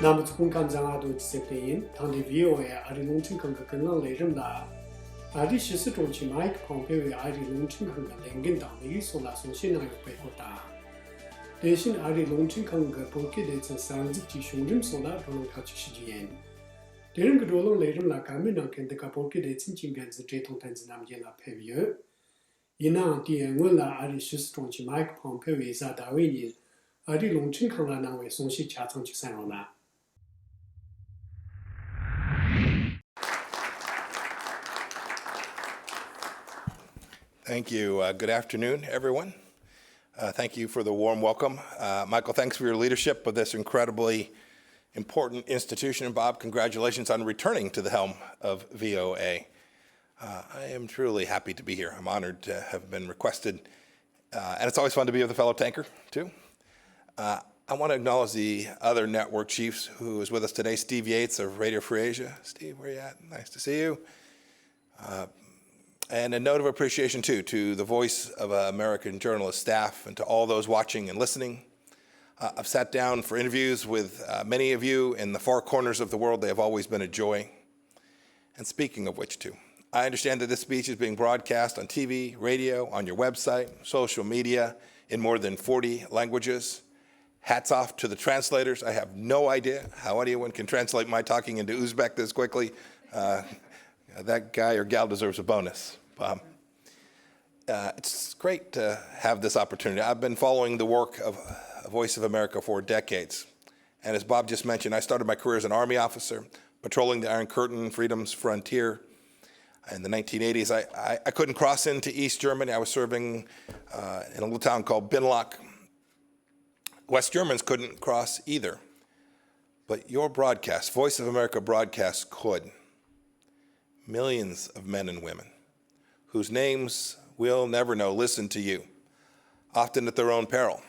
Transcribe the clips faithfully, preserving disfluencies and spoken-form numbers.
རྣམ་པ་ཚོ་སྐུ་ཁམས་བཟང་། ཨ་རྡོ་རྗེ་ཚེ་བརྟན་ཡིན། ད་ལྟའི་བྷི་ཨོ་ཨེ་ཨ་རིའི་རླུང་འཕྲིན་ཁང་གི་ཀུན་གླེང་ལས་རིམ་ལ། ཨ་རིའི་ཕྱི་སྲིད་དྲུང་ཆེ་མའིག་ཕོམ་པེ་ཝེ་ཨ་རིའི་རླུང་འཕྲིན་ཁང་གི་ལས་འགན་དང་དམིགས་ཡུལ་སོགས་ལ་གསུང་བཤད་གནང་ཡོད་པའི་སྐོར་དང་། དེ་བཞིན་ཨ་རིའི་རླུང་འཕྲིན་ཁང་གི་བོད་སྐད་སྡེ་ཚན་གསར་འཛུགས་ཀྱི་བྱུང་རིམ་སོགས་ལ་བགྲོ་གླེང་ཁག་ཅིག་ཞུ་རྒྱུ་ཡིན། དེ་རིང་གི་བགྲོ་གླེང་ལས་རིམ་ལ་བཀའ་མོལ་གནང་མཁན་འདི་ག་བོད་སྐད་སྡེ་ཚན་གྱི་འགན་འཛིན་བཀྲས་མཐོང་བསྟན་འཛིན་རྣམ་རྒྱལ་ལགས་ཕེབས་ཡོད། ཡིན་ནའང་དེའི་སྔོན་ལ་ཨ་རིའི་ཕྱི་སྲིད་དྲུང་ཆེ་མའིག་ཕོམ་ཕེ་ཝེ་གཟའ་ཟླ་བའི་ཉིན་ཨ་རིའི་རླུང་འཕྲིན་ཁང་ལ་གནང་བའི་གསུང་བཤད་ཆ་ཚང་ཅིག་གསན་རོགས་གནང་། Thank you. Uh, good afternoon, everyone. Uh, thank you for the warm welcome. Uh, Michael, thanks for your leadership of this incredibly important institution. And Bob, congratulations on returning to the helm of V O A. Uh, I am truly happy to be here. I'm honored to have been requested. Uh, and it's always fun to be with a fellow tanker, too. Uh, I want to acknowledge the other network chiefs who is with us today, Steve Yates of Radio Free Asia. Steve, where you at? Nice to see you. Uh, and a note of appreciation, too, to the Voice of American Journalist staff and to all those watching and listening. Uh, I've sat down for interviews with uh, many of you in the far corners of the world. They have always been a joy. And speaking of which, too, I understand that this speech is being broadcast on T V, radio, on your website, social media, in more than forty languages. Hats off to the translators. I have no idea how anyone can translate my talking into Uzbek this quickly. Uh, that guy or gal deserves a bonus, Bob. Uh, it's great to have this opportunity. I've been following the work of Voice of America for decades. And as Bob just mentioned, I started my career as an Army officer, patrolling the Iron Curtain, freedom's frontier. In the nineteen eighties, I, I, I couldn't cross into East Germany. I was serving uh, in a little town called Binlach. West Germans couldn't cross either. But your broadcast, Voice of America broadcast, could. Millions of men and women whose names we'll never know listen to you, often at their own peril.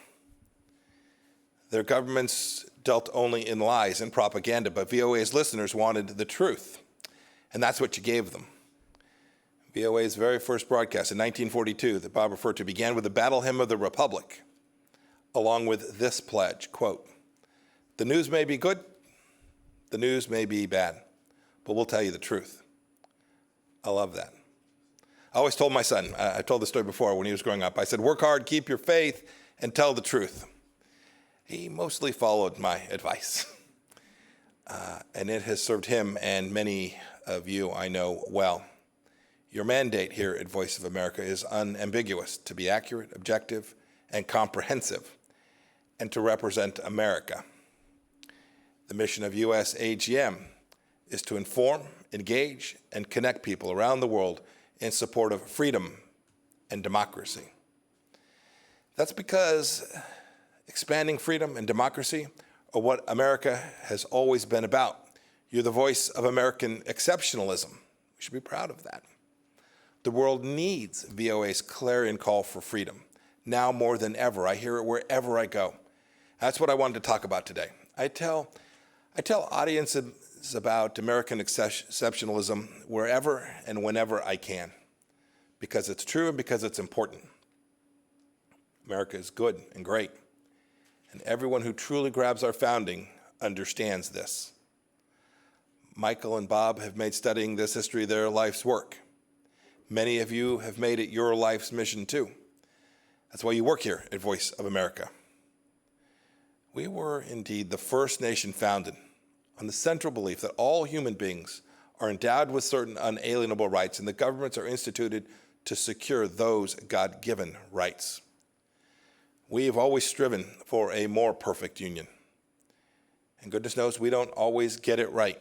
Their governments dealt only in lies and propaganda, but V O A's listeners wanted the truth, and that's what you gave them. V O A's very first broadcast in nineteen forty-two, that Bob referred to, began with the Battle Hymn of the Republic, along with this pledge, quote, "The news may be good, the news may be bad, but we'll tell you the truth." I love that. I always told my son, I- I've told the story before when he was growing up, I said, "Work hard, keep your faith, and tell the truth." He mostly followed my advice. Uh, and it has served him and many of you I know well. Your mandate here at Voice of America is unambiguous: to be accurate, objective, and comprehensive, and to represent America. The mission of U S A G M is to inform, engage, and connect people around the world in support of freedom and democracy. That's because expanding freedom and democracy are what America has always been about. You're the voice of American exceptionalism. We should be proud of that. The world needs V O A's clarion call for freedom. Now more than ever, I hear it wherever I go. That's what I wanted to talk about today. I tell, I tell audiences about American exceptionalism wherever and whenever I can, because it's true and because it's important. America is good and great, and everyone who truly grabs our founding understands this. Michael and Bob have made studying this history their life's work. Many of you have made it your life's mission too. That's why you work here at Voice of America. We were indeed the first nation founded on the central belief that all human beings are endowed with certain unalienable rights, and the governments are instituted to secure those God given rights. We have always striven for a more perfect union. And goodness knows we don't always get it right.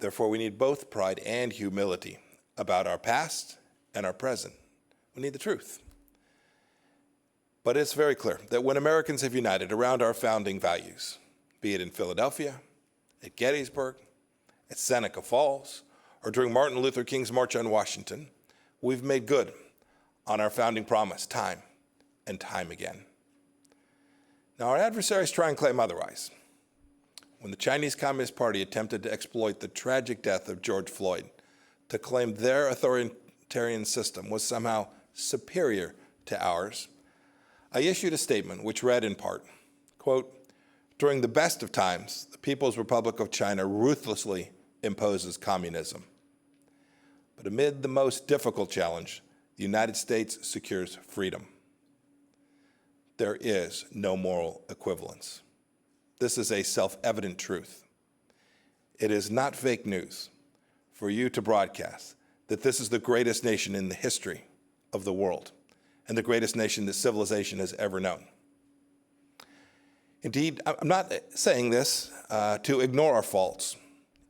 Therefore, we need both pride and humility about our past and our present. We need the truth. But it's very clear that when Americans have united around our founding values, be it in Philadelphia, at Gettysburg, at Seneca Falls, or during Martin Luther King's March on Washington, we've made good on our founding promise time and time again. Now, our adversaries try and claim otherwise. When the Chinese Communist Party attempted to exploit the tragic death of George Floyd to claim their authoritarian system was somehow superior to ours, I issued a statement which read in part, quote, During the best of times, the People's Republic of China ruthlessly imposes communism. But amid the most difficult challenge, the United States secures freedom. There is no moral equivalence. This is a self evident truth. It is not fake news for you to broadcast that this is the greatest nation in the history of the world and the greatest nation that civilization has ever known. Indeed, I'm not saying this uh, to ignore our faults.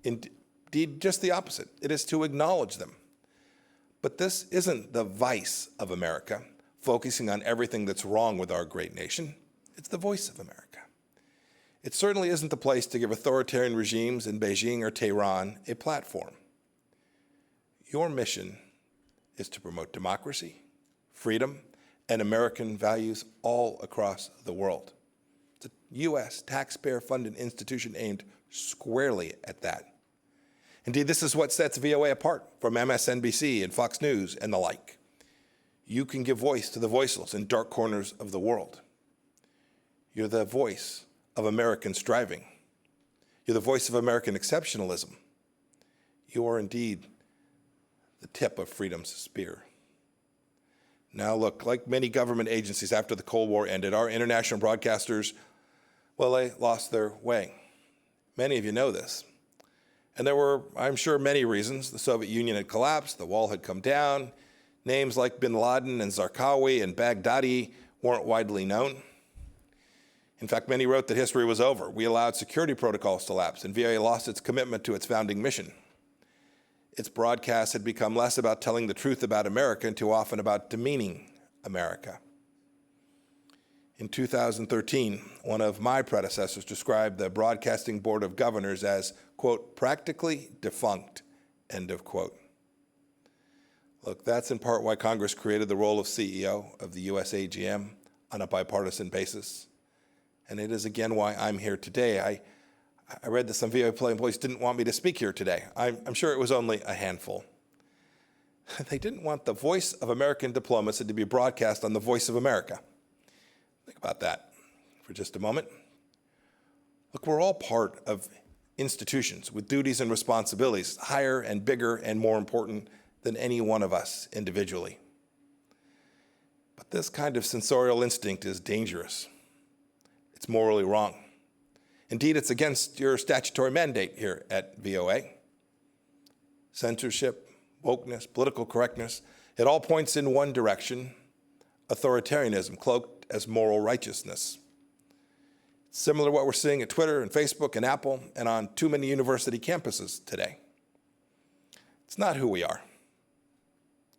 Indeed, just the opposite. It is to acknowledge them. But this isn't the vice of America, focusing on everything that's wrong with our great nation. It's the voice of America. It certainly isn't the place to give authoritarian regimes in Beijing or Tehran a platform. Your mission is to promote democracy, freedom, and American values all across the world. It's a U S taxpayer funded institution aimed squarely at that. Indeed, this is what sets V O A apart from M S N B C and Fox News and the like. You can give voice to the voiceless in dark corners of the world. You're the voice of American striving. You're the voice of American exceptionalism. You are indeed the tip of freedom's spear. Now, look, like many government agencies after the Cold War ended, our international broadcasters, well, they lost their way. Many of you know this. And there were, I'm sure, many reasons. The Soviet Union had collapsed, the wall had come down, names like bin Laden and Zarqawi and Baghdadi weren't widely known. In fact, many wrote that history was over. We allowed security protocols to lapse, and V O A lost its commitment to its founding mission. Its broadcasts had become less about telling the truth about America and too often about demeaning America. In two thousand thirteen, one of my predecessors described the Broadcasting Board of Governors as, quote, practically defunct, end of quote. Look, that's in part why Congress created the role of C E O of the U S A G M on a bipartisan basis. And it is again why I'm here today. I, I read that some V O A employees didn't want me to speak here today. I'm, I'm sure it was only a handful. They didn't want the voice of American diplomacy to be broadcast on the Voice of America. Think about that for just a moment. Look, we're all part of institutions with duties and responsibilities higher and bigger and more important than any one of us individually. But this kind of censorial instinct is dangerous. It's morally wrong. Indeed, it's against your statutory mandate here at V O A. Censorship, wokeness, political correctness, it all points in one direction: authoritarianism cloaked as moral righteousness. It's similar to what we're seeing at Twitter and Facebook and Apple and on too many university campuses today. It's not who we are.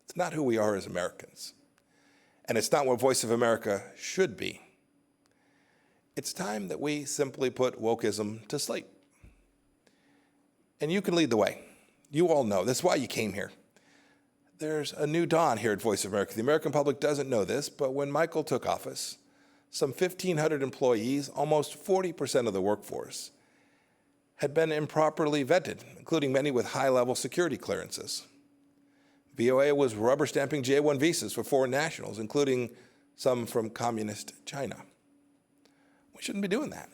It's not who we are as Americans. And it's not what Voice of America should be. It's time that we simply put wokeism to sleep. And you can lead the way. You all know. That's why you came here. There's a new dawn here at Voice of America. The American public doesn't know this, but when Michael took office, some fifteen hundred employees, almost forty percent of the workforce, had been improperly vetted, including many with high level security clearances. V O A was rubber stamping J one visas for foreign nationals, including some from communist China. We shouldn't be doing that.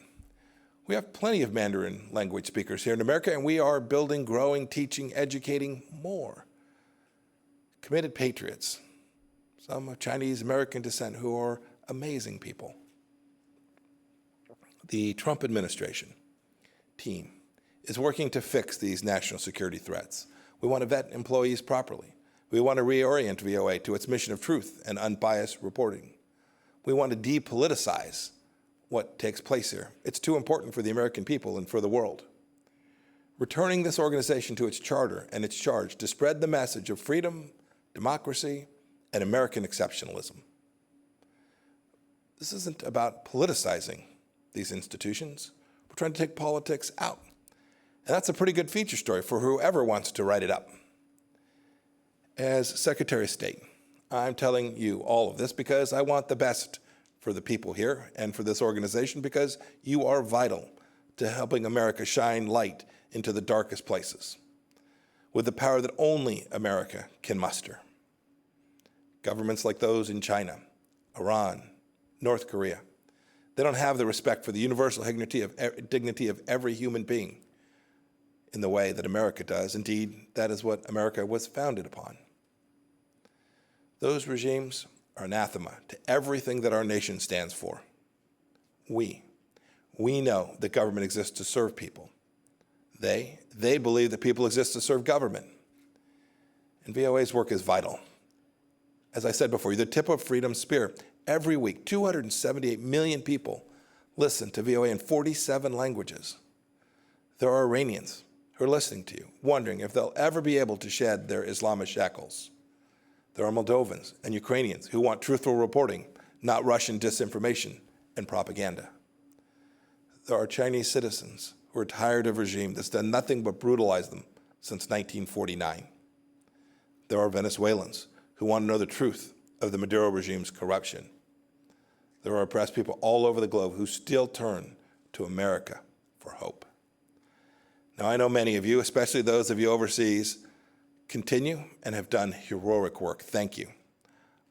We have plenty of Mandarin language speakers here in America, and we are building, growing, teaching, educating more committed patriots, some of Chinese American descent, who are amazing people. The Trump administration team is working to fix these national security threats. We want to vet employees properly. We want to reorient V O A to its mission of truth and unbiased reporting. We want to depoliticize what takes place here. It's too important for the American people and for the world. Returning this organization to its charter and its charge to spread the message of freedom, democracy, and American exceptionalism. This isn't about politicizing these institutions. We're trying to take politics out. And that's a pretty good feature story for whoever wants to write it up. As Secretary of State, I'm telling you all of this because I want the best for the people here and for this organization, because you are vital to helping America shine light into the darkest places with the power that only America can muster. Governments like those in China, Iran, North Korea, They don't have the respect for the universal dignity of, e- dignity of every human being in the way that America does. Indeed, that is what America was founded upon. Those regimes are anathema to everything that our nation stands for. We, we know that government exists to serve people. They, they believe that people exist to serve government. And V O A's work is vital. As I said before, you're the tip of freedom's spear. Every week, two hundred seventy-eight million people listen to V O A in forty-seven languages. There are Iranians who are listening to you, wondering if they'll ever be able to shed their Islamist shackles. There are Moldovans and Ukrainians who want truthful reporting, not Russian disinformation and propaganda. There are Chinese citizens who are tired of a regime that's done nothing but brutalize them since nineteen forty-nine. There are Venezuelans who want to know the truth of the Maduro regime's corruption. There are oppressed people all over the globe who still turn to America for hope. Now, I know many of you, especially those of you overseas, continue and have done heroic work. Thank you.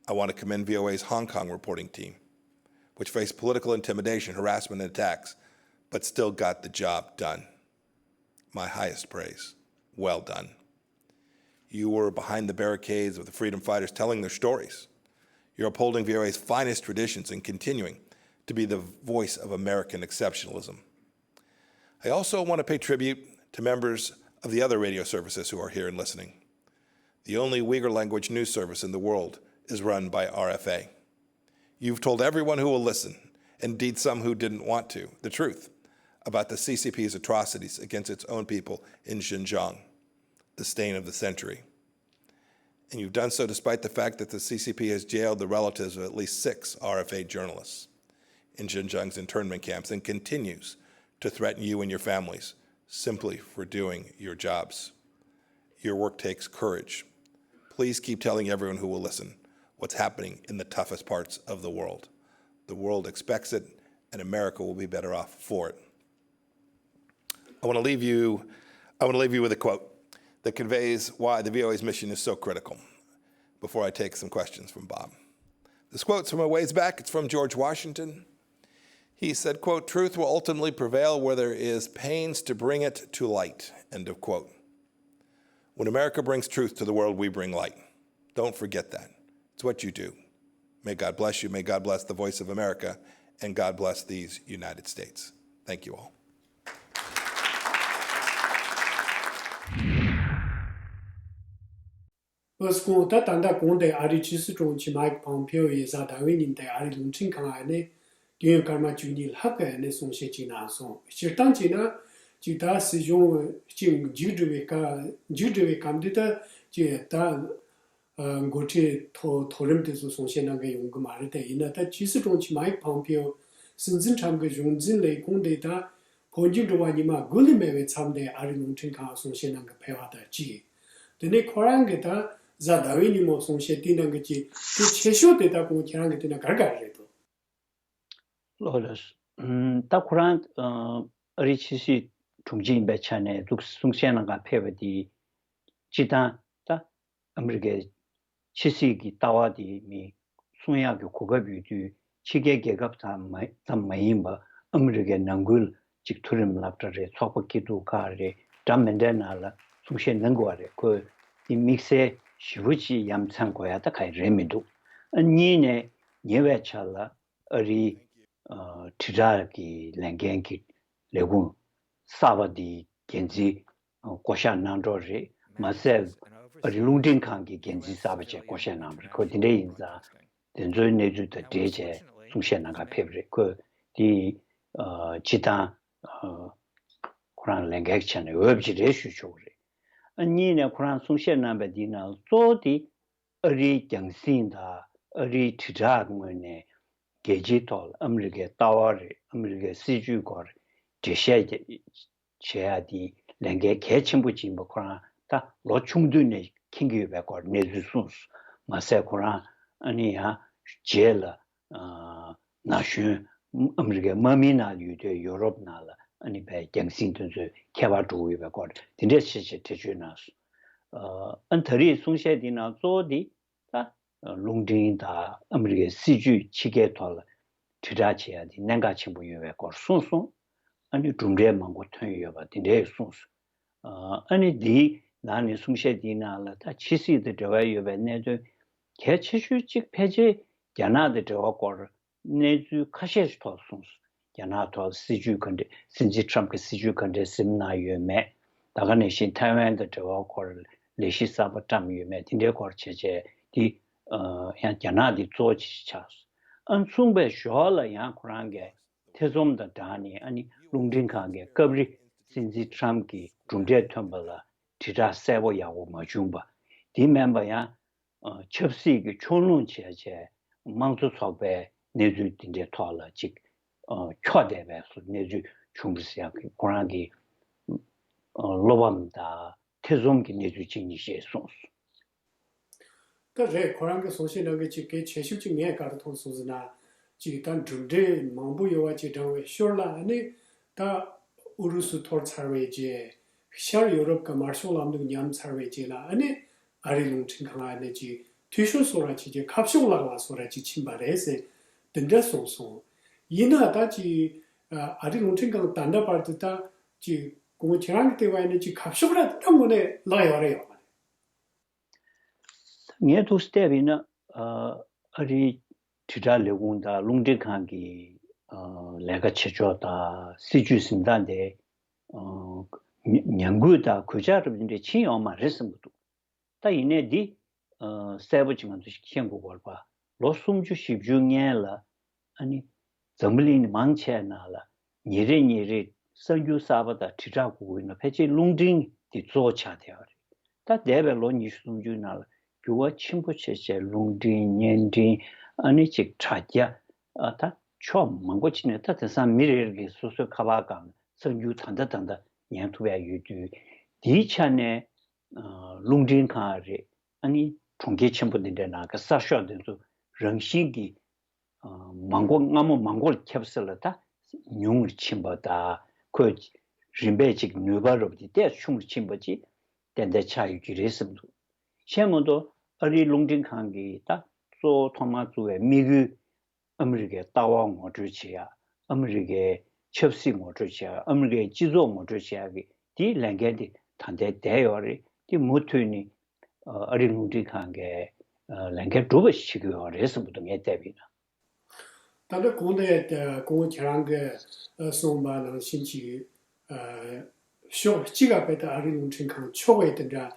I want to commend V O A's Hong Kong reporting team, which faced political intimidation, harassment, and attacks, but still got the job done. My highest praise. Well done. You were behind the barricades with the freedom fighters telling their stories. You're upholding V O A's finest traditions and continuing to be the voice of American exceptionalism. I also want to pay tribute to members of the other radio services who are here and listening. The only Uyghur language news service in the world is run by R F A. You've told everyone who will listen, indeed some who didn't want to, the truth about the C C P's atrocities against its own people in Xinjiang, the stain of the century. And you've done so despite the fact that the C C P has jailed the relatives of at least six R F A journalists in Xinjiang's internment camps and continues to threaten you and your families simply for doing your jobs. Your work takes courage. Please keep telling everyone who will listen what's happening in the toughest parts of the world. The world expects it, and America will be better off for it. I want to leave you, I want to leave you with a quote that conveys why the V O A's mission is so critical before I take some questions from Bob. This quote's from a ways back. It's from George Washington. He said, quote, "Truth will ultimately prevail where there is pains to bring it to light," end of quote. When America brings truth to the world, we bring light. Don't forget that. It's what you do. May God bless you. May God bless the Voice of America. And God bless these United States. Thank you all. ཨོ་སྐུ་ངོ། ད་ད་ལྟ་གོང་དེ་ཨ་རིའི་ཕྱི་སྲིད་དྲུང་ཆེ་མའིག་པོམ་ཕིའོ་ཡིས་གཟའ་ཟླ་བའི་ཉིན་དེ་ཨ་རིའི་རླུང་འཕྲིན་ཁང་ཨ་ནེ་དུས་ཡུན་སྐར་མ་བཅུ་གཉིས་ལྷག་གི་ཨ་ནེ་གསུང་བཤད་ཅིག་གནང་སོང་། སྤྱིར་བཏང་བྱས་ན་ཅིག་ད་སྲིད་གཞུང་ཅིག་མཇུག་སྒྲིལ་བའི་སྐབས་མཇུག་སྒྲིལ་བའི་སྐབས་འདི་ད་ཅིག་ད་འགོ་ཁྲིད་མཐོ་མཐོ་རིམ་དེ་ཚོ་གསུང་བཤད་གནང་གི་ཡོང་གི་མ་རེད། དེ་ཡིན་ན་ད་ཕྱི་སྲིད་དྲུང་ཆེ་མའིག་པོམ་ཕིའོ་སྲིད་འཛིན་ཁྲམ་གི་གཞུང་འཛིན་ལས་ཁུངས་དེ་ད། འཕོ་འགྱུར་འགྲོ་བ་ཉི་མ་དགུ་ལས་མེད་པའི་མཚམས་དེ་ཨ་རིའི་རླུང་འཕྲིན་ཁང་གསུང་བཤད་གནང་གི་ཕེབས་པ་དང་གཅིག་དེ་ནས་ཁོ་རང་གིས་ད་གཟའ་ཟླ་བའི་ཉིན་མོ་གསུང་བཤད་དེ་གནང་གི་ཅིག་དེ་ཆེ་ཤོས་དེ་ད་ཁོང་ཁྱེད་རང་གིས་བལྟས་ན་ག་རེ་ག་རེ་རེད་འདུག་ལགས་ལགས། ད་ཁོ་རང་ཨ་རིའི་ཕྱི་སྲིད་དྲུང་ཆེ་ཡིན་པའི་ཆ་ནས་འདུག་གསུང་བཤད་གནང་ག་ཕེབས་པ་དེ་སྤྱིར་བཏང་ད་ཨ་མི་རི་ཀའི་ཕྱི་སྲིད་ཀྱི་ལྟ་བ་དེ་མི་གསུང་ཡག་གི་གོ་སྐབས་ཡོད་དུས་ཕྱི་རྒྱལ་རྒྱལ་ཁབ་ཙམ་མ་ཙམ་མ་ཡིན་པ་ཨ་མི་རི་ཀའི་ནང་ཁུལ་གཅིག་མཐོ་རིམ་སློབ་གྲྭ་རེད། ཚོགས་པ་སྐྱིད་སྡུག་ཁག་རེད། འདྲ་མི་འདྲའི་ནང་ལ་གསུང་བཤད་གནང་དགོས་པ་རེད། ཁོས་དེ་དམིགས་བསལ་ཞེ་པོ་ཅིག་ཡ་མཚན་དགོས་ཡ་ད་ག་ཡེ་རེད་མི་འདུག་ཨ་གཉིས་ནས་ཉེ་བའི་ཆར་ལ་ཨ་རིའི་ཨ་དྲིལ་བསྒྲགས་ཀྱི་ལས་འགན་གྱི་ལས་ཁུངས་གསར་པ་འདིའི་འགན་འཛིན་བསྐོ་བཞག་གནང་གྲབས་རེད། མ་ཟད་ཨ་རིའི་རླུང་འཕྲིན་ཁང་གི་འགན་འཛིན་གསར་པ་བཅས་བསྐོ་བཞག་གནང་བ་རེད། ཁོ་དེ་འདྲ་ཡིན་ཙང་དེ་ཚོའི་གནས་ཚུལ་དང་འབྲེལ་བྱས་གསུང་བཤད་གནང་གར་ཕེབས་རེད། ཁོས་དེ་ཨ་སྤྱིར་བཏང་ཨ་ཁོ་རང་ལས་འགན་བྱས་ནས་འོས་པ་ཅིག་རེད་ཞུ་ཆོག་གི་རེད། ཨ་གཉིས་ནས་ཁོ་རང་གསུང་བཤད་གནང་བའི་འདི་ནང་གཙོ་བོ་དེ་ཨ་རིའི་རྒྱང་སྲིང་དང་ཨ་རིའི་དྲིལ་བསྒྲགས་ངོས་ནས་རྒྱལ་སྤྱིའི་ཐོག་ལ་ཨ་མི་རི་ཀའི་ལྟ་བ་རེད། ཨ་མི་རི་ཀའི་སྲིད་བྱུས་སྐོར་འགྲེལ་བཤད་བྱེད་ཡ་དེ་ལས་འགན་གལ་ཆེན་པོ་ཅིག་ཡིན་པ་ཁོ་རང་ད་ལོ་ཆུང་དུས་ནས་མཁྱེན་གྱི་ཡོད་པའི་སྐོར་གནས་ཚུལ་གསུངས་སོང་། མ་ཟད་ཁོ་རང་ཨ་ནི་ཡང་རྗེས་ལ་ཨ་ན་གཞོན་ཨ་མི་རི་ཀའི་དམག་མིའི་ནང་ཡོད་དུས་ཡོ་རོབ་ནང་ལ་ཨ་ནི་བའི་རྒྱང་སྲིང་དེ་ཚོའི་ཁྱད་པར་འགྲོ་གི་ཡོད་པའི་སྐོར་དེ་འདྲས་བྱས་བྱས་འགྲེལ་བརྗོད་གནང་སོང་། ཨ་ད་རེས་གསུང་བཤད་འདི་ནང་གཙོ་བོ་འདི་ད་རླུང་འཕྲིན་དང་ཨ་མི་རི་ཀའི་སྲིད་བྱུས་ཕྱི་རྒྱལ་ཐོག་ལ་ དྲིལ་བསྒྲགས་བྱེད་ཡ་དེ་གནད་འགག་ཆེན་པོ་ཡོད་པའི་སྐོར་གསུངས་སོང་། ཨ་ནི་གྲུབ་འབྲས་མང་པོ་ཐོན་ཡོད་པ་དེ་འདྲས་གསུངས་སོང་། ཨ་ནི་དེའི་ནང་ནས་གསུང་བཤད་དེའི་ནང་ལ་ད་ཕྱི་སྲིད་དང་འབྲེལ་བ་ཡོད་པའི་གནད་དོན་གལ་ཆེ་ཤོས་གཅིག་ཕལ་ཆེར་རྒྱ་ནག་དང་འབྲེལ་བ་སྐོར་གནས་ཚུལ་ཁ་ཤས་ཤིག་ཐོག་གསུངས་སོང་། རྒྱ་ནག་ཐོག་སྲིད་ཇུས་ག་འདྲས་སྲིད་འཛིན་ཁྲམ་གྱི་སྲིད་ཇུས་ག་འདྲས་ཟིན་གནང་ཡོད་མེད། ད་ག་ནང་བཞིན་ཐའེ་ཝན་དང་འབྲེལ་བ་སྐོར་ལས་གཞི་གསར་པ་བཀྲམ་ཡོད་མེད་དེ་འདྲའི་སྐོར་བྱས་བྱས་དེ་ཡང་རྒྱ་ནག་དེ་གཙོ་བོ་ཆགས་སོང་། ཨ་མཚུངས་པའི་ཞོར་ལ་ཡང་ཁོ་རང་གིས་ཐེ་ཚོམ་དང་སྦྲགས་ནས་ཨ་ནི་རླུང་འཕྲིན་ཁང་གིས་སྐབས་རེ་སྲིད་འཛིན་ཁྲམ་གྱི་གྲུབ་འབྲས་ཐོན་པ་ལ་དྲིལ་བསྒྲགས་གསལ་པོ་ཡག་པོ་མ་བྱུང་པ། དེ་མིན་པ་ཡང་ཆབ་སྲིད་ཀྱི་ཕྱོགས་ལྷུང་བྱས་བྱས་དམངས་གཙོ་ཚོགས་པའི་གནས་ཚུལ་དེ་འདྲའི་ཐོག་ལ་ཅིག་འཁྱོག་བསྡད་པའི་བཟོ་གནས་ཚུལ་བྱུང་བ་ཟེར་ཡག་གི་ཁོ་རང་གི་བློ་ཕམ་དང་ཐེ་ཚོམ་གྱི་གནས་ཚུལ་གཅིག་གཉིས་ཤིག་གསུངས་སོང་། ད་རེད། ཁོ་རང་གི་གསུང་བཤད་ནང་གི་ཅིག་གལ་ཆེ་ཤོས་ཅིག་ངས་ག་རེ་མཐོང་སོང་ཟེར་ན། ཅིག་ད་གྲུབ་འབྲས་མང་པོ་ཡོད་པ་ཅིག་བགྲངས་པའི་ཞོར་ལ་ཨ་ནི་ད་ཨུ་རུ་སུ་འཐོར་ཚར་བའི་རྗེས། ཤར་ཡོ་རོབ་ཀྱི་དམར་ཤོག་ལམ་ལུགས་ཉམས་ཚར་བའི་རྗེས་ལ་ཨ་ནི་ཨ་རིའི་རླུང་འཕྲིན་ཁང་ཨ་ནི་ཅིག་འཐུས་ཤོར་བཟོ་འདྲ་ཅིག་གི་ཁ་ཕྱོགས་ལ་ལ་བཟོ་འདྲ་ཅིག་ཕྱིན་པ་རེད་ཟེར། དེ་འདྲ་གསུངས་སོང་། ཡིན་ན་ད་ཅིག་ཨ་རིའི་རླུང་འཕྲིན་ཁང་ད་ལྟ་བར་དུ་ད་ཅིག་སྐུ་ངོ་ཁྱེད་རང་གི་ལྟ་བ་ཡིན་ན་ཅིག་ཁ་ཕྱོགས་ར་ད་དངོས་གནས་ལ་ཡོད་རེད་ཡོད་མ་རེད། ངས་ཐུགས་བལྟས་པ་ཡིན་ན། ཨ་རིའི་དྲིལ་བསྒྲགས་ལས་ཁུངས་དང་རླུང་འཕྲིན་ཁང་གི་ལས་ཀ་བྱེད་ཕྱོགས་དང་སྲིད་ཇུས་འཛིན་སྟངས་དེ་ཉམས་རྒུད་དང་གོད་ཆག་རབ་འདྲ་ཕྱིན་ཡོད་མ་རེད་བསམ་གྱི་འདུག་ད་ཡིན་ནའི་འདི་གསལ་པོ་ཅིག་ང་ཚོ་ཤེས་དགོས་པ། ལོ་སུམ་ཅུ་བཞི་བཅུ་སྔོན་ལ་ཨ་ནི་འཛམ་བུ་གླིང་ནི་མང་ཆེ་ནང་ལ་ཉིན་རེ་ཉིན་རེ་གསར་འགྱུར་གསར་པ་དང་དྲིལ་བསྒྲགས་དགོས་ཀྱི་ན་ཕལ་ཆེར་རླུང་འཕྲིན་འདི་གཙོ་བོ་ཆགས་བསྡད་པ་རེད། ད་འདས་པའི་ལོ་ཉི་ཤུ་སུམ་ཅུའི་ནང་ལ་འགྱུར་བ་ཆེན་པོ་ཕྱིན་བྱས་རླུང་འཕྲིན་བརྙན་འཕྲིན་ཨ་ནི་ཅིག་དྲ་རྒྱ་ཨ་ད་ཕྱོགས་མང་པོ་ཅིག་ནས་ད་དེང་སང་མི་རེ་རེ་གིས་སོ་སོའི་ཁ་པར་སྒང་ལ་གསར་འགྱུར་ད་ལྟ་ད་ལྟ་ཉན་ཐུབ་ཡ་ཡོད་དུས་དེའི་ཆ་ནས་རླུང་འཕྲིན་ཁང་རེད། ཨ་ནི་གྲོང་ཁྱེར་ཆེན་པོ་འདི་འདྲའི་ནང་གི་གསར་ཤོག་འདི་ཚོ་རང་བཞིན་གྱིས་མང་པོ་སྔ་མོ་མང་པོར་ཁྱབ་ཚད་ལ་ད་ཉུང་རུ་ཕྱིན་པ་དང་ཁོས་རིམ་པས་ཅིག་ནུས་པ་རབ་ཏུ་ཏོག་ཙམ་ཆུང་རུ་ཕྱིན་པ་ཅིག་ཏན་ཏན་ཆགས་ཡོད་ཀྱི་རེད་བསམ་འདུག་བྱས་མ་གཏོགས་ཨ་རིའི་རླུང་འཕྲིན་ཁང་གིས་ད་གཙོ་བོ་ཐོག་མར་བཙུགས་པའི་དམིགས་ཡུལ་ཨ་མི་རི་ཀའི་ལྟ་བ་ངོ་སྤྲོད་བྱེད་ཡ། ཨ་མི་རི་ཀའི་ཆབ་སྲིད་ངོ་སྤྲོད་བྱེད་ཡ། ཨ་མི་རི་ཀའི་སྤྱི་ཚོགས་ངོ་སྤྲོད་བྱེད་ཡ་གི་དེའི་ལས་འགན་དེ་ད་ལྟའི་བསྡད་ཡོད་རེད། དེ་མུ་མཐུད་ནས་ཨ་རིའི་རླུང་འཕྲིན་ཁང་གིས་ལས་འགན་སྒྲུབ་པ་ཞིག་བྱེད་ཀྱི་ཡོད་རེད་བསམ་གྱི་འདུག་ངས་བལྟས་པ་ཡིན་ན། ད་ལྟ་གོང་དུ་གོང་ཁྱེད་རང་གིས་གསུངས་པ་ནང་བཞིན་གྱི་ཕྱོགས་གཅིག་ག་བལྟས་ཨ་རིའི་རླུང་འཕྲིན་ཁང་ཕྱོགས་བས་དེ་འདྲ་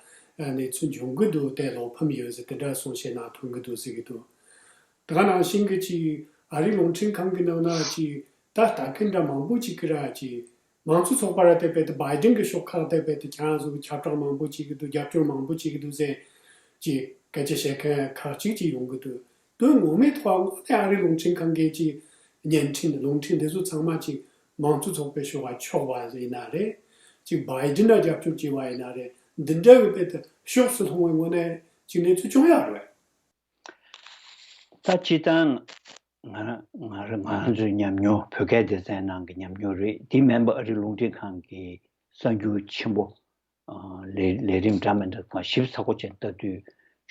གནས་ཚུལ་འབྱུང་གི་འདུག་དེ་བློ་ཕམ་ཡོད་ཟེར་དེ་འདྲ་གསུང་བཤད་གནང་ཐུབ་ཀྱི་འདུག་ཟེར་གྱི་འདུག་དེ་ག་ནང་བཞིན་གྱི་ཅིག་ཨ་རིའི་རླུང་འཕྲིན་ཁང་གི་ནང་ན་ཅིག་ད་ལྟ་མཁན་འདྲ་མང་པོ་ཅིག་གིས་ར་ཅིག་མང་གཙོ་ཚོགས་པ་ར་དེ་བལྟས་བྷའི་ཌེན་གྱི་ཤོག་ཁག་དེ་བལྟས་ཁྱེད་རང་ཚོ་གི་ཁྱབ་བསྒྲགས་མང་པོ་བྱེད་ཀྱི་འདུག་རྒྱབ་སྐྱོར་མང་པོ་བྱེད་ཀྱི་འདུག་ཟེར་ཅིག་སྐད་ཆ་བཤད་མཁན་ཁག་ཅིག་ཅིག་ཡོང་གི་འདུག་དོན་ངོ་མའི་ཐོག་དངོས་གནས་ཨ་རིའི་རླུང་འཕྲིན་ཁང་གི་ཅིག་བརྙན་འཕྲིན་རླུང་འཕྲིན་འདི་ཚོ་ཚང་མ་ཅིག་མང་གཙོ་ཚོགས་པའི་ཤོག་ཁག་ཕྱོགས་པ་ཡིན་ན་རེད། ཅིག་བྷའི་ཌེན་ལ་རྒྱབ་སྐྱོར་བྱས་པ་ཡིན་ན་རེད། འདི་འདྲ་གི་དཔེ་དེ་ཕྱོགས་སུ་ལྷུང་བའི་ངོ་ནས་ཅིག་གནས་ཚུལ་བྱུང་ཡོད་རེད། ད་སྤྱིར་བཏང་ང་ང་རང་ང་རང་ཚོའི་ཉམས་མྱོང་བོད་སྐད་སྡེ་ཚན་ནང་གི་ཉམས་མྱོང་རེད། དེ་མིན་པ་ཨ་རིའི་རླུང་འཕྲིན་ཁང་གི་གསར་འགྱུར་ཆེན་པོ་ལས་ལས་རིམ་འདྲ་མི་འདྲ་ཞིབ་ཚགས་པོ་བྱས་ལྟ་དུས་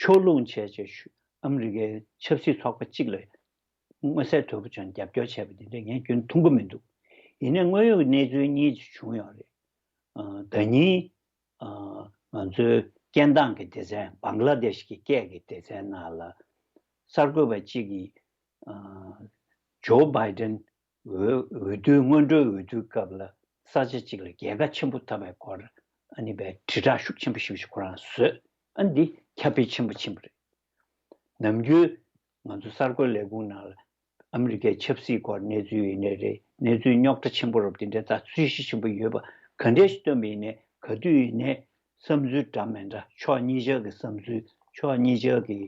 ཕྱོགས་ལྷུང་བྱས་བྱས་ཨ་མི་རི་ཀའི་ཆབ་སྲིད་ཚོགས་པ་གཅིག་ལ་མངོན་གསལ་དོད་པོ་བྱུང་རྒྱབ་སྐྱོར་བྱས་པ་དེ་འདྲ་ངས་རྒྱུན་མཐོང་གི་མི་འདུག་ཡིན་ནའི་དངོས་ཡོད་ཀྱི་གནས་ཚུལ་གཉིས་ཅིག་བྱུང་ཡོད་རེད། ཨ་ཟླ་ཉིན་ཨ་ང་ཚོའི་སྐད་གདངས་ཀྱི་སྡེ་ཚན་བང་ལ་དེཤ་གི་སྐད་ཀྱི་སྡེ་ཚན་ནང་ལ་གསར་འགོད་པ་གཅིག་གིས་ཨ་ཇོ་བྷའི་ཌེན་འོས་འོས་བསྡུའི་སྔོན་འགྲོའི་འོས་བསྡུའི་སྐབས་ལ་ས་ཆ་གཅིག་ལ་རྒྱལ་ཁ་ཆེན་པོ་ཐོབ་པའི་སྐོར་ཨ་ནི་པའི་དྲིལ་བསྒྲགས་ཤུགས་ཆེན་པོ་ཞེ་པོ་ཞིག་ཁོ་རང་བཟོས། ཨ་ནི་འདི་ཁྱབ་སྤེལ་ཆེན་པོ་ཕྱིན་པ་རེད། ནམ་རྒྱུན་ང་ཚོ་གསར་འགོད་ལས་ཁུངས་ནང་ལ་ཨ་མི་རི་ཀའི་ཆབ་སྲིད་སྐོར་གནས་ཚུལ་ཡིན་ནའི་རེད། གནས་ཚུལ་རྙོག་དྲ་ཆེན་པོ་རབ་དེ་འདྲའི་ད་ཚོས་གཞི་ཆེན་པོ་ཡོད་པ་ག་འདྲས་ཤིག་བཏོན་པ་ཡིན་ནའི་ག་དུས་ཡིན་ནའི་བསམ་ཚུལ་འདྲ་མི་འདྲ་ཕྱོགས་གཉིས་ཆ་གི་བསམ་ཚུལ་ཕྱོགས་གཉིས་ཆ་གི་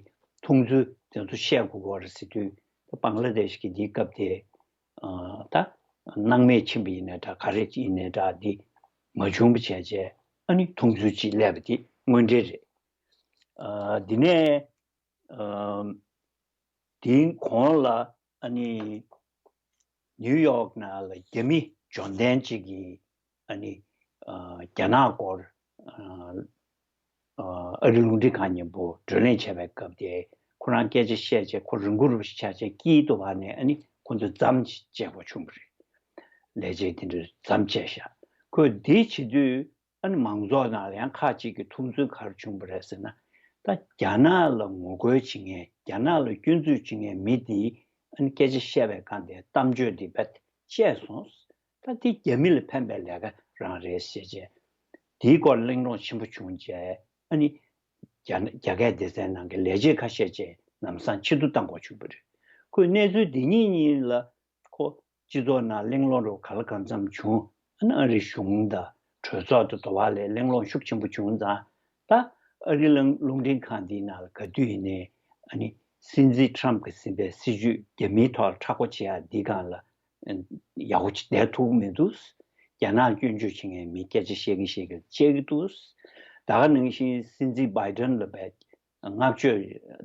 མཐོང་ཚུལ་དེ་ཚོ་བཤད་དགོས་ཀྱི་ཡོད་རེད་ཟེར་དུས་ད་བང་ལ་དེཤ་གི་འདིའི་སྐབས་དེ་ད་སྣང་མེད་ཕྱིན་པ་ཡིན་ནའི་འདྲ་ག་རེ་ཡིན་ནའི་འདྲ་འདི་མ་བྱུང་བ་བྱས་བྱས་ཨ་ནི་མཐོང་ཚུལ་གཅིག་སླེབས་པ་དེ་དངོས་འབྲེལ་རེད། འདི་ནས་དེའི་གོང་ལ་ཨ་ནི་ནིའུ་ཡོག་ནང་ལ་རྒྱ་མི་འབྱོར་ལྡན་ཅིག་གིས་ཨ་ནི་རྒྱ་ནག་སྐོར་ཨ་རིའི་རླུང་འཕྲིན་ཁང་མཉམ་པོ་བགྲོ་གླེང་བྱས་པའི་སྐབས་དེ་ཁོ་རང་སྐད་ཆ་བཤད་བྱས་ཁོ་རི་མགོ་རུ་ཆགས་བྱས་དཀྱིལ་དུ་བབས་ནས་ཨ་ནི་ ཁོ་ཚོས་མཚམས་བཅད་པ་བྱུང་བ་རེད། ལས་བྱེད་དེ་འདྲ་མཚམས་བཅད་བཞག་ཁོས་འདི་བྱེད་དུས། ཨ་ནི་མང་ཚོགས་ནང་ལ་ཡང་ཁག་ཅིག་གི་མཐོང་ཚུལ་ག་རེ་བྱུང་བ་རེད་ཟེར་ན། ད་རྒྱ་ནག་ལ་ངོ་རྒོལ་བྱེད་མཁན། རྒྱ་ནག་ལ་སྐྱོན་འཛུགས་བྱེད་མཁན་མི་འདིས་ཨ་ནི་སྐད་ཆ་བཤད་པའི་སྒང་དེ་གཏམ་བརྗོད་འདི་རྦད་བཅད་སོང་། ད་འདི་རྒྱ་མི་ལ་ཕན་པའི་ལས་ཀ་རང་རེད་ཟེར་བྱས། འདིའི་སྐོར་གླེང་སློང་ཆེན་པོ་བྱུང་བྱས། ཨ་ནི་རྒྱ་རྒྱ་སྐད་སྡེ་ཚན་ནང་གི་ལས་བྱེད་ཁ་ཤས་ཀྱིས་ལམ་སང་ཕྱིར་བསྡུ་བཏང་དགོས་བྱུང་བ་རེད། ཁོས་གནས་ཚུལ་འདི་གཉིས་གཉིས་ལ། ཁོ་སྤྱི་ཚོགས་ནང་གླེང་སློང་རུ་ག་ལ་གང་འཚམ་བྱུང་། ཨ་ནི་ཨ་རིའི་གཞུང་དང་གྲོས་ཚོགས་དང་དུ་བ་ལས་གླེང་སློང་ཤུགས་ཆེན་པོ་བྱུང་ཙང་། ད་ཨ་རི་རླུང་རླུང་འཕྲིན་ཁང་འདིའི་ནང་ལ་ག་དུས་ཡིན་ནའི་ཨ་ནི་སྲིད་འཛིན་ཁྲམ་གྱིས་ཟིན་པའི་སྲིད་ཇུས་རྒྱ་མིའི་ཐོག་ལ་མཁྲེགས་པོ་བྱེད་ཡག་འདིའི་སྒང་ལ་ཡག་པོ་ཅིག་བསྡད་ཐུབ་མི་འདུག་རྒྱ་ནག་སྐྱོན་བརྗོད་བྱེད་མཁན་མི་སྐད་ཆ་བཤད་ཀྱི་བཤད་ཀྱི་བཅད་ཀྱི་འདུག་ད་ག་ནང་བཞིན་སྲིད་འཛིན་བྷའི་ཏན་ལ་བས། བསྔགས་བརྗོད་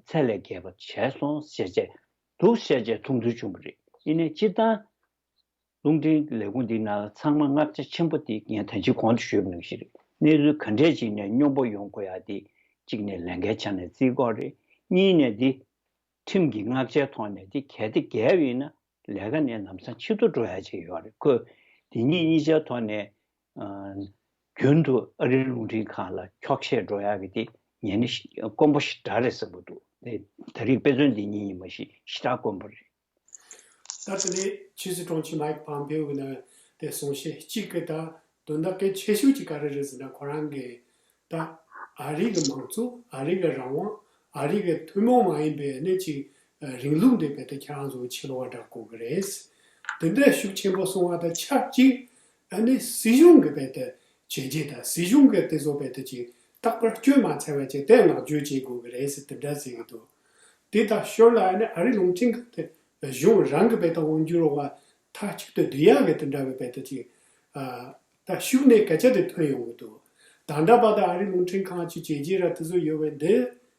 ཚད་ལས་བརྒལ་བ་བྱས་སོང་ཟེར་བྱས་འདུག་ཟེར་བྱས་མཐོང་ཚུལ་བྱུང་བ་རེད། ཡིན་ནའི་སྤྱིར་བཏང་རླུང་འཕྲིན་ལས་ཁུངས་འདིའི་ནང་ལ་ཚང་མ་བསྔགས་བརྗོད་ཆེན་པོ་དེ་ངས་ད་ཅི་གོང་དུ་ཞུས་པ་ནང་བཞིན་རེད། གནས་ཚུལ་ག་འདྲས་ཅིག་ནས་སྙོམས་པོ་ཡོང་དགོས་ཡ་དེ་གཅིག་ནས་ལས་འགན་ཆ་ནས་བརྩི་དགོས་རེད། གཉིས་ནས་དེ་ཁྲིམས་ཀྱི་བསྔགས་བརྗོད་ཐོག་ནས་དེ་གལ་ཏེ་འགལ་བ་ཡིན་ན། ལས་ཀ་ནས་ལམ་སང་ཕྱིར་ལྡོག་འགྲོ་ཡ་ཅིག་ཡོད་རེད། ཁོས་དེ་གཉིས་གཉིས་ཆ་ཐོག་ནས་ཨ་རྒྱུན་དུ་ཨ་རིའི་རླུང་འཕྲིན་ཁང་ལ་འཁྱོག་བཤད་འགྲོ་ཡ་གི་དེ་ངས་ནི་ཤི་དཀོན་པོ་ཞེ་དྲག་རེད་བསམ་གྱི་འདུག་དེ་ད་རེས་དཔེ་མཚོན་འདི་གཉིས་ཡིན་པ་ཞིག་ཞེ་དྲག་དཀོན་པོ་རེད། ད་དེ་ནས་ཕྱི་སྲིད་དྲུང་ཆེ་མའིག་ཕམ་པེའོ་གི་ནང་དེ་གསུང་བཤད་གཅིག་གི་ད་དོན་དག་གལ་ཆེ་ཤོས་ཀྱི་ག་རེ་རེད་ཟེར་ན། ཁོ་རང་གི་ད་ཨ་རི་གི་མང་གཙོ། ཨ་རི་གི་རང་དབང་། ཨ་རི་གི་ཐུན་མོང་མ་ཡིན་པའི་ནི་ཅིག་རིང་ལུགས་འདི་རྦད་དེ་ཁྱེད་རང་ཚོ་ཕྱི་ལོགས་བསྒྲགས་དགོས་ཀྱི་རེད། དེ་འདྲ་ཤུགས་ཆེན་པོ་གསུང་བ་དང་ཆབས་ཅིག་ཨ་ནི་སྲིད་གཞུང་གི་རྦད་དེ་བྱས་རྗེས་དང་། སྲིད་གཞུང་གི་དེ་ཚོ་རྦད་དེ་ཅིག་རྟག་པར་སྐྱོན་མ་འཚོལ་བ་བྱས་དེ་བསྔགས་བརྗོད་བྱེད་དགོས་ཀྱི་རེད་ཟེར་དེ་འདྲ་ཟེར་གྱི་འདུག་དེ་དང་ཞོར་ལ་ཨ་ནི་ཨ་རི་རླུང་འཕྲིན་ཁང་དེ་གཞུང་རང་གི་རྦད་དེ་དབང་སྒྱུར་འོག་མཐའ་གཅིག་ཏུ་བསྡུ་ཡག་གི་དེ་འདྲ་གི་རྦད་དེ་ཅིག་ཨ། ད་ཤུགས་ནས་སྐད་ཆ་དེ་ཐོན་ཡོང་གི་འདུག་ད་ལྟ་བར་དུ་ཨ་རི་རླུང་འཕྲིན་ཁང་གི་བྱས་རྗེས་ར་དེ་ཚོ་ཡོད་པའི་འདི་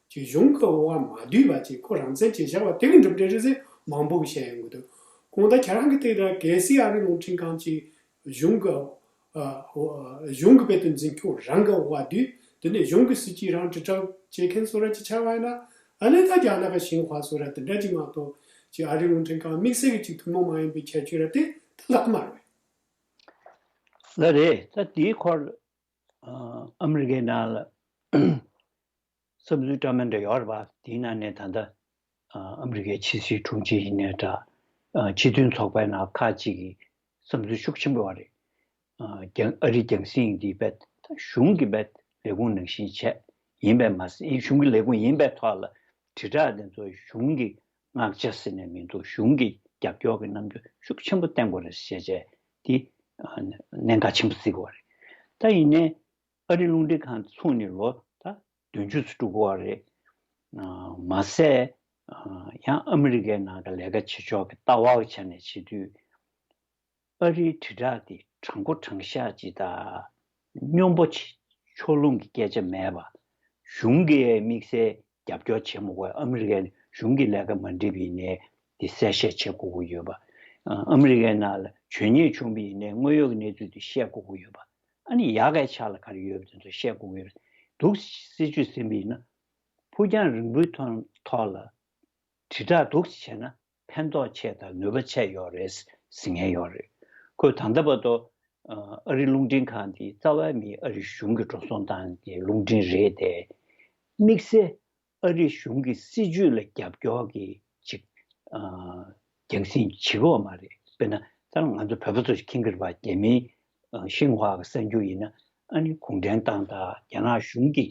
ཅིག་གཞུང་གི་འོག་མ་བསྡུས་པ་ཅིག་ཁོ་རང་བཙན་བྱས་བཞག་པ་དེ་གི་གྲུབ་འབྲས་རེད་ཟེར་མང་པོ་གིས་བཤད་ཡོང་གི་འདུག་གང་ལྟར་ཁྱེད་རང་གིས་དེ་ལྟར་གལ་སྲིད་ཨ་རི་རླུང་འཕྲིན་ཁང་ཅིག་གཞུང་གི་ཨ། གཞུང་གི་རྦད་དེ་འཛིན་སྐྱོང་རང་གི་འོག་བསྡུས། དེ་ནས་གཞུང་གི་སྲིད་ཇུས་རང་དྲིལ་བསྒྲགས་བྱེད་མཁན་ཚོ་ར་ཅིག་ཆགས་པ་ཡིན་ན། ཨ་ནི་ད་རྒྱ་ནག་གི་ཤིན་ཧྭ་ཚོ་ར་དེ་འདྲ་ཅིག་མ་གཏོགས་ཅིག་ཨ་རི་རླུང་འཕྲིན་ཁང་དམིགས་བསལ་གྱི་ཅིག་ཐུན་མོང་མ་ཡིན་པའི་ཁྱད་ཆོས་ར་དེ་ད་ལྷག་མ་རེད། ལགས་རེད། ད་དེའི་སྐོར་ཨ་ཨ་མི་རི་ཀའི་ནང་ལ་བསམ་ཚུལ་འདྲ་མི་འདྲ་ཡོད་རེད་པ། དེའི་ནང་ནས་ད་ལྟ་ཨ་ཨ་མི་རི་ཀའི་ཕྱི་སྲིད་དྲུང་ཆེ་ཡིན་ནའི་འདྲ། ཨ་སྤྱི་མཐུན་ཚོགས་པའི་ནང་ཁག་ཅིག་གིས་བསམ་ཚུལ་ཤུགས་ཆེན་པོ་ཡོད་རེད། ཨ་རྒྱང་ཨ་རིའི་རྒྱང་སྲིང་འདི་རྦད་ད་གཞུང་གི་རྦད་ལས་ཁུངས་ནང་བཞིན་བྱས། ཡིན་པས་མ་ཟད་གཞུང་གི་ལས་ཁུངས་ཡིན་པའི་ཐོག་ལ་དྲིལ་བསྒྲགས་དེ་ཚོ་གཞུང་གི་མངགས་ཆ་ཟེར་ནས་མི་འདུག་གཞུང་གི་རྒྱབ་སྐྱོར་གྱི་རྣམ་འགྱུར་ཤུགས་ཆེན་པོ་བསྟན་དགོས་རེད་ཟེར་བྱས་དེ་ཨ་གནད་འགག་ཆེན་པོ་བརྩི་དགོས་རེད། ད་ཡིན་ནའི་ཨ་རི་རླུང་འཕྲིན་ཁང་ཚུགས་ནས་ལོ་ད་བདུན་ཅུ་ཙམ་འགྲོ་གི་ཡོད་རེད། ཨ་མ་ཟད་ཨ་ཡང་ཨ་མི་རི་ཀའི་ནང་གི་ལས་ཀ་བྱེད་ཕྱོགས་ཀྱི་ལྟ་བ་གི་ཆ་ནས་བྱེད་དུས། ཨ་རིའི་དྲིལ་བསྒྲགས་དེ་དྲང་པོ་དྲང་བཞག་ཅིག་དང་། སྙོམས་པོ་ཆེ། ཕྱོགས་ལྷུང་གི་སྐད་ཆ་མེད་པ། གཞུང་གིས་དམིགས་བསལ་རྒྱབ་སྐྱོར་བྱེད་མི་དགོས། ཨ་མི་རི་ཀའི་གཞུང་གི་ལས་ཀ་མ་འགྲིག་པ་ཡིན་ནའི་དེ་གསལ་བཤད་བྱེད་དགོས་ཀྱི་ཡོད་པ། ཨ་མི་རི་ཀའི་ནང་ལ་བྱུས་ཉེས་བྱུང་བ་ཡིན་ནའི་དངོས་ཡོད་ཀྱི་གནས་ཚུལ་དེ་བཤད་དགོས་ཀྱི་ཡོད་པ། ཨ་ནི་ཡག་གི་ཆ་ལ་ག་རེ་ཡོད་པ་དེ་ཚོ་བཤད་དགོས་ཀྱི་ཡོད་པ། འདུག་སྲིད་ཇུས་ཟིན་པ་ཡིན་ན་ཕུགས་རྒྱང་རིང་པོའི་ཐོག་ཐོག་ལ་དྲིལ་བསྒྲགས་འདུག་བྱས་ན་ཕན་ཐོགས་ཆེ་དང་ནུས་པ་ཆེ་ཡོད་རེད་ཟེར་མཁན་ཡོད་རེད། ཁོས་ད་ལྟ་བར་དུ་ཨ་རིའི་རླུང་འཕྲིན་ཁང་འདི་རྩ་བའི་མི་ཨ་རི་གཞུང་གི་འགྲོ་སོང་བཏང་གི་རླུང་འཕྲིན་རེད་དེ། དམིགས་བསལ་ཨ་རི་གཞུང་གི་སྲིད་ཇུས་ལ་རྒྱབ་སྐྱོར་གྱི་ཅིག་ཨ་རྒྱང་སྲིང་བྱེད་ཀྱི་ཡོད་མ་རེད། དཔེར་ན་ད་ང་ཚོ་བོད་པ་ཚོ་ཞིག་མཁྱེན་གྱི་རེད་པ། རྒྱ་མིའི་ཨ་ཤིན་ཧྭ་གི་གསར་འགྱུར་ཡིན་ན་ཨ་ནི་གུང་ཁྲན་ཏང་དང་རྒྱ་ནག་གཞུང་གི་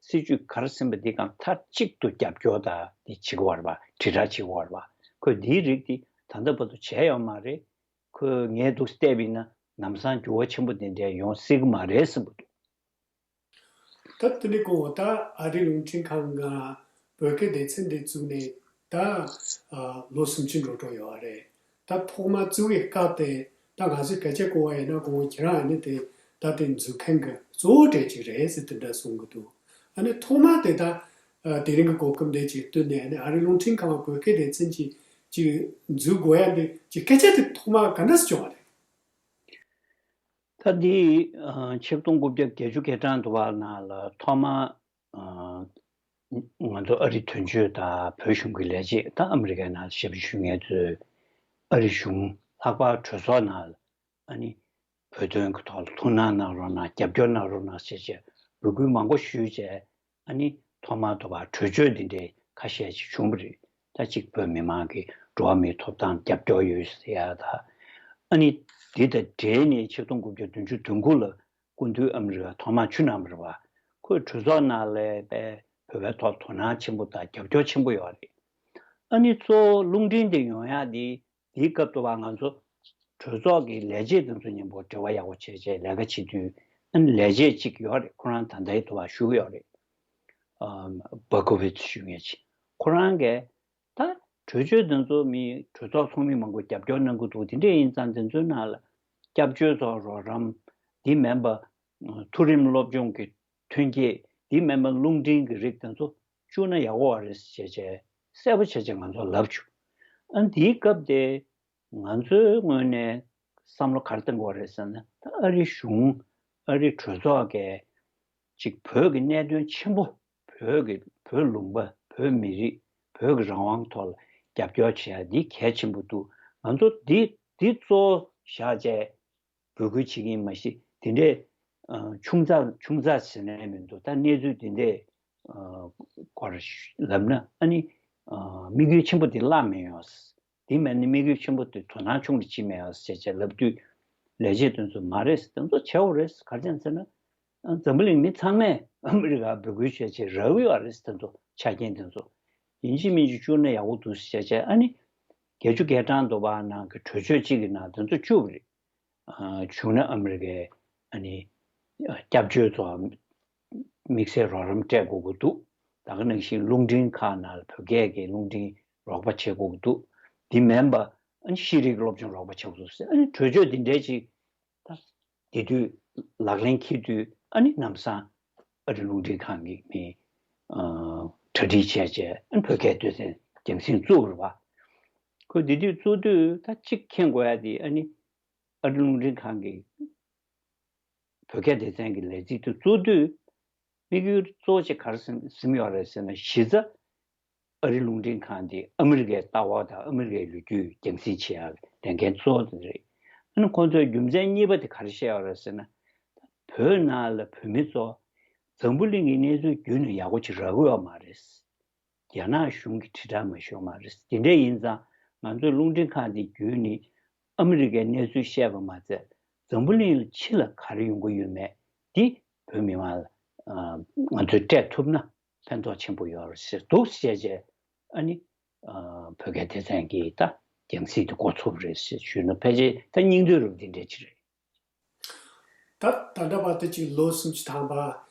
སྲིད་ཇུས་ག་རེ་ཟིན་པ་འདི་གང་མཐའ་གཅིག་ཏུ་རྒྱབ་སྐྱོར་དང་འདི་བྱེད་ཀྱི་ཡོད་རེད་པ། དྲིལ་བསྒྲགས་བྱེད་ཀྱི་ཡོད་རེད་པ། ཁོས་འདིའི་རིགས་འདི་ད་ལྟ་བར་དུ་བྱས་ཡོད་མ་རེད། ཁོས་ངས་འདུག་བལྟས་པ་ཡིན་ན་ལམ་སང་འགྱུར་བ་ཆེན་པོ་འདི་འདྲ་ཡོང་སྲིད་ཀྱི་མ་རེད་བསམ་གྱི་འདུག་ད་དེ་ནས་གོ་ད་ཨ་རིའི་རླུང་འཕྲིན་ཁང་གི་བོད་སྐད་སྡེ་ཚན་འདི་བཙུགས་ནས་ད་ཨ་ལོ་སུམ་ཅུ་འགྲོ་འགྲོ་ཡོད་རེད། ད་ཐོག་མ་བཙུགས་པའི་སྐབས་དེ་ད་ང་ཚོས་སྐད་ཆ་གོ་བ་ཡིན་ན་གོང་ཁྱེད་རང་ཨ་ནི་དེ་ད་དེ་འཛུགས་མཁན་གྱི་གཙོ་བོ་གྲས་ཅིག་རེད་ཟེར་དེ་འདྲ་གསུང་གི་འདུག་ཨ་ནི་ཐོག་མ་དེ་ད་ཨ་དེ་རིང་གི་གོ་སྐབས་འདི་ཅིག་བསྟུན་ནས་ཨ་ནི་ཨ་རིའི་རླུང་འཕྲིན་ཁང་བོད་སྐད་སྡེ་ཚན་ཅིག་ཅིག་འཛུགས་དགོས་ཡ་འདི་ཅིག་སྐད་ཆ་དེ་ཐོག་མ་ག་འདྲ་སེ་བྱུང་བ་རེད། ད་འདི་ཨ་ཆིག་སྟོང་དགུ་བརྒྱ་བརྒྱད་ཅུ་གྱ་གྲངས་དུ་བ་ནང་ལ་ཐོག་མ་ཨ་ང་ཚོ་ཨ་རི་དོན་གཅོད་དང་བོད་གཞུང་གི་ལས་བྱེད་དང་ཨ་མི་རི་ཀའི་ནང་ཞབས་ཞུ་ཞུ་མཁན་ཚོས་ ཨ་རི་གཞུང་ལྷག་པར་གྲོས་ཚོགས་ནང་ལ་ཨ་ནི་བོད་དོན་གྱི་ཐོག་ལ་ཐུགས་སྣང་གནང་རོགས་གནང་། རྒྱབ་སྐྱོར་གནང་རོགས་གནང་ཞེས་བྱས་འབོད་སྐུལ་མང་པོ་ཞུས་བྱས། ཨ་ནི་ཐོག་མར་དུ་བ་གྲོས་ཆོད་འདི་འདྲའི་ཁ་ཤས་ཅིག་བྱུང་བ་རེད། ད་གཅིག་བོད་མི་མང་གི་འགྲོ་བ་མིའི་ཐོབ་ཐང་རྒྱབ་སྐྱོར་ཡོད་ཟེར་ཡ་ད། ཨ་ནི་འདི་དང་འབྲེལ་ནས་ཆིག་སྟོང་དགུ་བརྒྱ་བདུན་ཅུ་དོན་དགུ་ལ་སྐུ་མདུན་ཨ་མི་རི་ཀ་ཐོག་མར་ཕྱིན་གནང་བ་རེད་བ། ཁོས་གྲོས་ཚོགས་ནང་ལ་དཔེ་བོད་པའི་ཐོག་དོ་སྣང་ཆེན་པོ་དང་རྒྱབ་སྐྱོར་ཆེན་པོ་ཡོད་རེད། ཨ་ནི་གཙོ་བོ་རླུང་འཕྲིན་དེ་ཡོང་ཡ་དེ་དེའི་སྐབས་དུ་བ་ང་ཚོ་གྲོས་ཚོགས་ཀྱི་ལས་བྱེད་དེ་ཚོ་མཉམ་པོ་འབྲེལ་བ་ཡག་པོ་བྱས་བྱས་ལས་ཀ་བྱེད་དུས། ཨ་ནི་ལས་བྱེད་ཅིག་ཡོད་རེད། ཁོ་རང་ད་ལྟའི་དུ་བ་བཞུགས་ཡོད་རེད། ཨམ། བྷར་ཀོ་ཝིད་ཞུ་མཁན་ཅིག་ཁོ་རང་གིས་ད་གྲོས་ཆོད་དེ་ཚོ་མི་གྲོས་ཚོགས་ཚོགས་མི་མང་པོ་རྒྱབ་སྐྱོར་གནང་གི་འདུག་དེ་འདྲ་ཡིན་ཙང་དེ་ཚོའི་ནང་ལ་སྐྱབས་བཅོལ་ཚོར་རོགས་རམ། དེ་མིན་པ་མཐོ་རིམ་སློབ་སྦྱོང་གི་ཐོན་སྐྱེད། དེ་མིན་པ་རླུང་འཕྲིན་གྱི་རིགས་དེ་ཚོ་བཅུག་ན་ཡག་པོ་བ་རེད་ཟེར་བྱས་གསལ་པོ་བྱས་བྱས་ང་ཚོ་ལབ་བྱུང་། ཨ་ནི་དེའི་སྐབས་དེ་ང་ཚོའི་ངོས་ནས་བསམ་བློ་ག་རེ་བཏང་དགོས་རེད་ཟེར་ན། ད་ཨ་རི་གཞུང་། ཨ་རི་གྲོས་ཚོགས་ཀྱིས་ཅིག་བོད་ཀྱི་གནད་དོན་ཆེན་པོ། བོད་ཀྱི་བོད་ལུང་པ། བོད་མི་རིགས། བོད་ཀྱི་རང་དབང་ཐོག་ལ་རྒྱབ་སྐྱོར་བྱེད་ཡ་འདི་གལ་ཆེན་པོ་འདུག་ང་ཚོ་འདི་འདི་གཙོ་བོ་བཞག་བྱས་འབོད་སྐུལ་བྱེད་ཀྱི་ཡིན། མ་གཞི་དེ་འདྲའི་ཨ་ཆུང་ཙག་ཆུང་ཙག་བྱེད་ནས་མི་འདུག་ད་གནས་ཚུལ་དེ་འདྲའི་ཨ་སྐོར་ལབ་ན། ཨ་ནི་ཨ་དམིགས་ཡུལ་ཆེན་པོ་དེ་བརླག་མི་ཡོང་། དེ་མིན་ན་དམིགས་ཡུལ་ཆེན་པོ་དེ་དོ་སྣང་ཆུང་དུ་ཕྱིན་མེད་ཟེར་བྱས་ལབ་དུས། ལས་བྱེད་དེ་ཚོ་མ་རེད། དེ་ཚོ་བྱེད་དགོས་རེད། ག་རེ་བྱས་ཟེར་ན། ཨ་འཛམ་བུ་གླིང་མི་ཚང་མས་ཨ་མི་རི་ཀར་འབོད་སྐུལ་བྱས་བྱས་རག་གི་ཡོད་རེད། དེ་ཚོ་ཆ་རྐྱེན་དེ་ཚོ་ཡིན་གཅིག་མིན་གཅིག་བཅུག་ན་ཡག་པོ་འདུག་ཟེར་བྱས་བྱས། ཨ་ནི་བརྒྱད་ཅུ་གྱ་གྲངས་དུ་བ་ནང་གི་གྲོས་ཆོད་གཅིག་གི་ནང་དེ་ཚོ་བཅུག་པ་རེད། ཨ་བྱུང་ན་ཨ་མི་རི་ཀའི་ཨ་ནི་སྐྱབས་བཅོལ་ཚོར་དམིགས་བསལ་རོགས་རམ་སྤྲད་དགོས་ཀྱི་འདུག་ད་ག་ནང་བཞིན་རླུང་འཕྲིན་ཁག་ནང་ལ་བོད་སྐད་ཀྱི་རླུང་འཕྲིན་རོགས་པ་བྱེད་དགོས་ཀྱི་འདུག་དེ་མིན་པ་ཨ་ནི་ཤེས་རིག་སློབ་སྦྱོང་རོགས་པ་བྱེད་དགོས་འདུག་ཟེར། ཨ་ནི་གྲོས་ཆོད་འདི་འདྲའི་ཅིག་ད་དེ་དུས་ལག་ལེན་འཁེལ་དུས། ཨ་ནི་ལམ་སང་ཨ་རི་རླུང་འཕྲིན་ཁང་གི་མི་ཨ་གྲ་སྒྲིག་བྱས་བྱས། ཨ་ནི་བོད་སྐད་སྡེ་ཚན་རྒྱང་སྲིང་བཙུགས་པ་རེད་བ། ཁོས་དེ་དུས་བཙུགས་དུས་ད་གཅིག་མཁྱེན་དགོས་ཡ་དེ། ཨ་ནི་ཨ་རི་རླུང་འཕྲིན་ཁང་གི་བོད་སྐད་སྡེ་ཚན་གྱི་ལས་ཚིག་དེ་བཙུགས་དུས། དམིགས་ཡུལ་གཙོ་བོ་ཅིག་ག་རེ་ཟིན་ཟིན་ཡོད་རེད་ཟེར་ན། གཞི་རྩ་ཨ་རི་རླུང་འཕྲིན་ཁང་དེ་ཨ་མི་རི་ཀའི་ལྟ་བ་དང་ཨ་མི་རི་ཀའི་ལོ་རྒྱུས་རྒྱང་སྲིང་བྱེད་ཡག་ལས་འགན་གཙོ་བོ་དེ་རེད། ཨ་ནི་ཁོང་ཚོས་རྒྱུ་མཚན་གཉིས་པ་དེ་ག་རེ་བཤད་ཡོད་རེད་ཟེར་ན། བོད་ནང་ལ་བོད་མི་ཚོ་འཛམ་བུ་གླིང་གི་གནས་ཚུལ་བརྒྱུད་ནས་ཡག་པོ་ཅིག་རག་གི་ཡོད་མ་རེད། རྒྱ་ནག་གཞུང་གི་དྲིལ་བསྒྲགས་མ་ཤོར་མ་རེད། དེ་འདྲ་ཡིན་ཙང་ང་ཚོས་རླུང་འཕྲིན་ཁང་འདི་བརྒྱུད་ནས་ཨ་མི་རི་ཀའི་གནས་ཚུལ་བཤད་པ་མ་ཚད། འཛམ་བུ་གླིང་ལ་ཕྱི་ལ་ག་རེ་ཡོང་གི་ཡོད་མེད་འདི་བོད་མི་མང་ལ་ཨ་ང་ཚོས་སྤྲད་ཐུབ་ན་ཕན་ཐོགས་ཆེན་པོ་ཡོད་རེད་ཟེར་འདུག་ཟེར་བྱས། ཨ་ནི་ཨ་བོད་སྐད་སྡེ་ཚན་གྱིས་ད་རྒྱང་སྲིང་དེ་འགོ་ཚུགས་པ་རེད་ཟེར་ཞུས་ན། ཕལ་ཆེར་ད་སྙིང་དོན་རུ་འདི་འདྲ་ཅིག་རེད། ད་ད་ལྟ་བར་དུ་ཅིག་ལོ་སུམ་ཅུ་ཐམ་པ་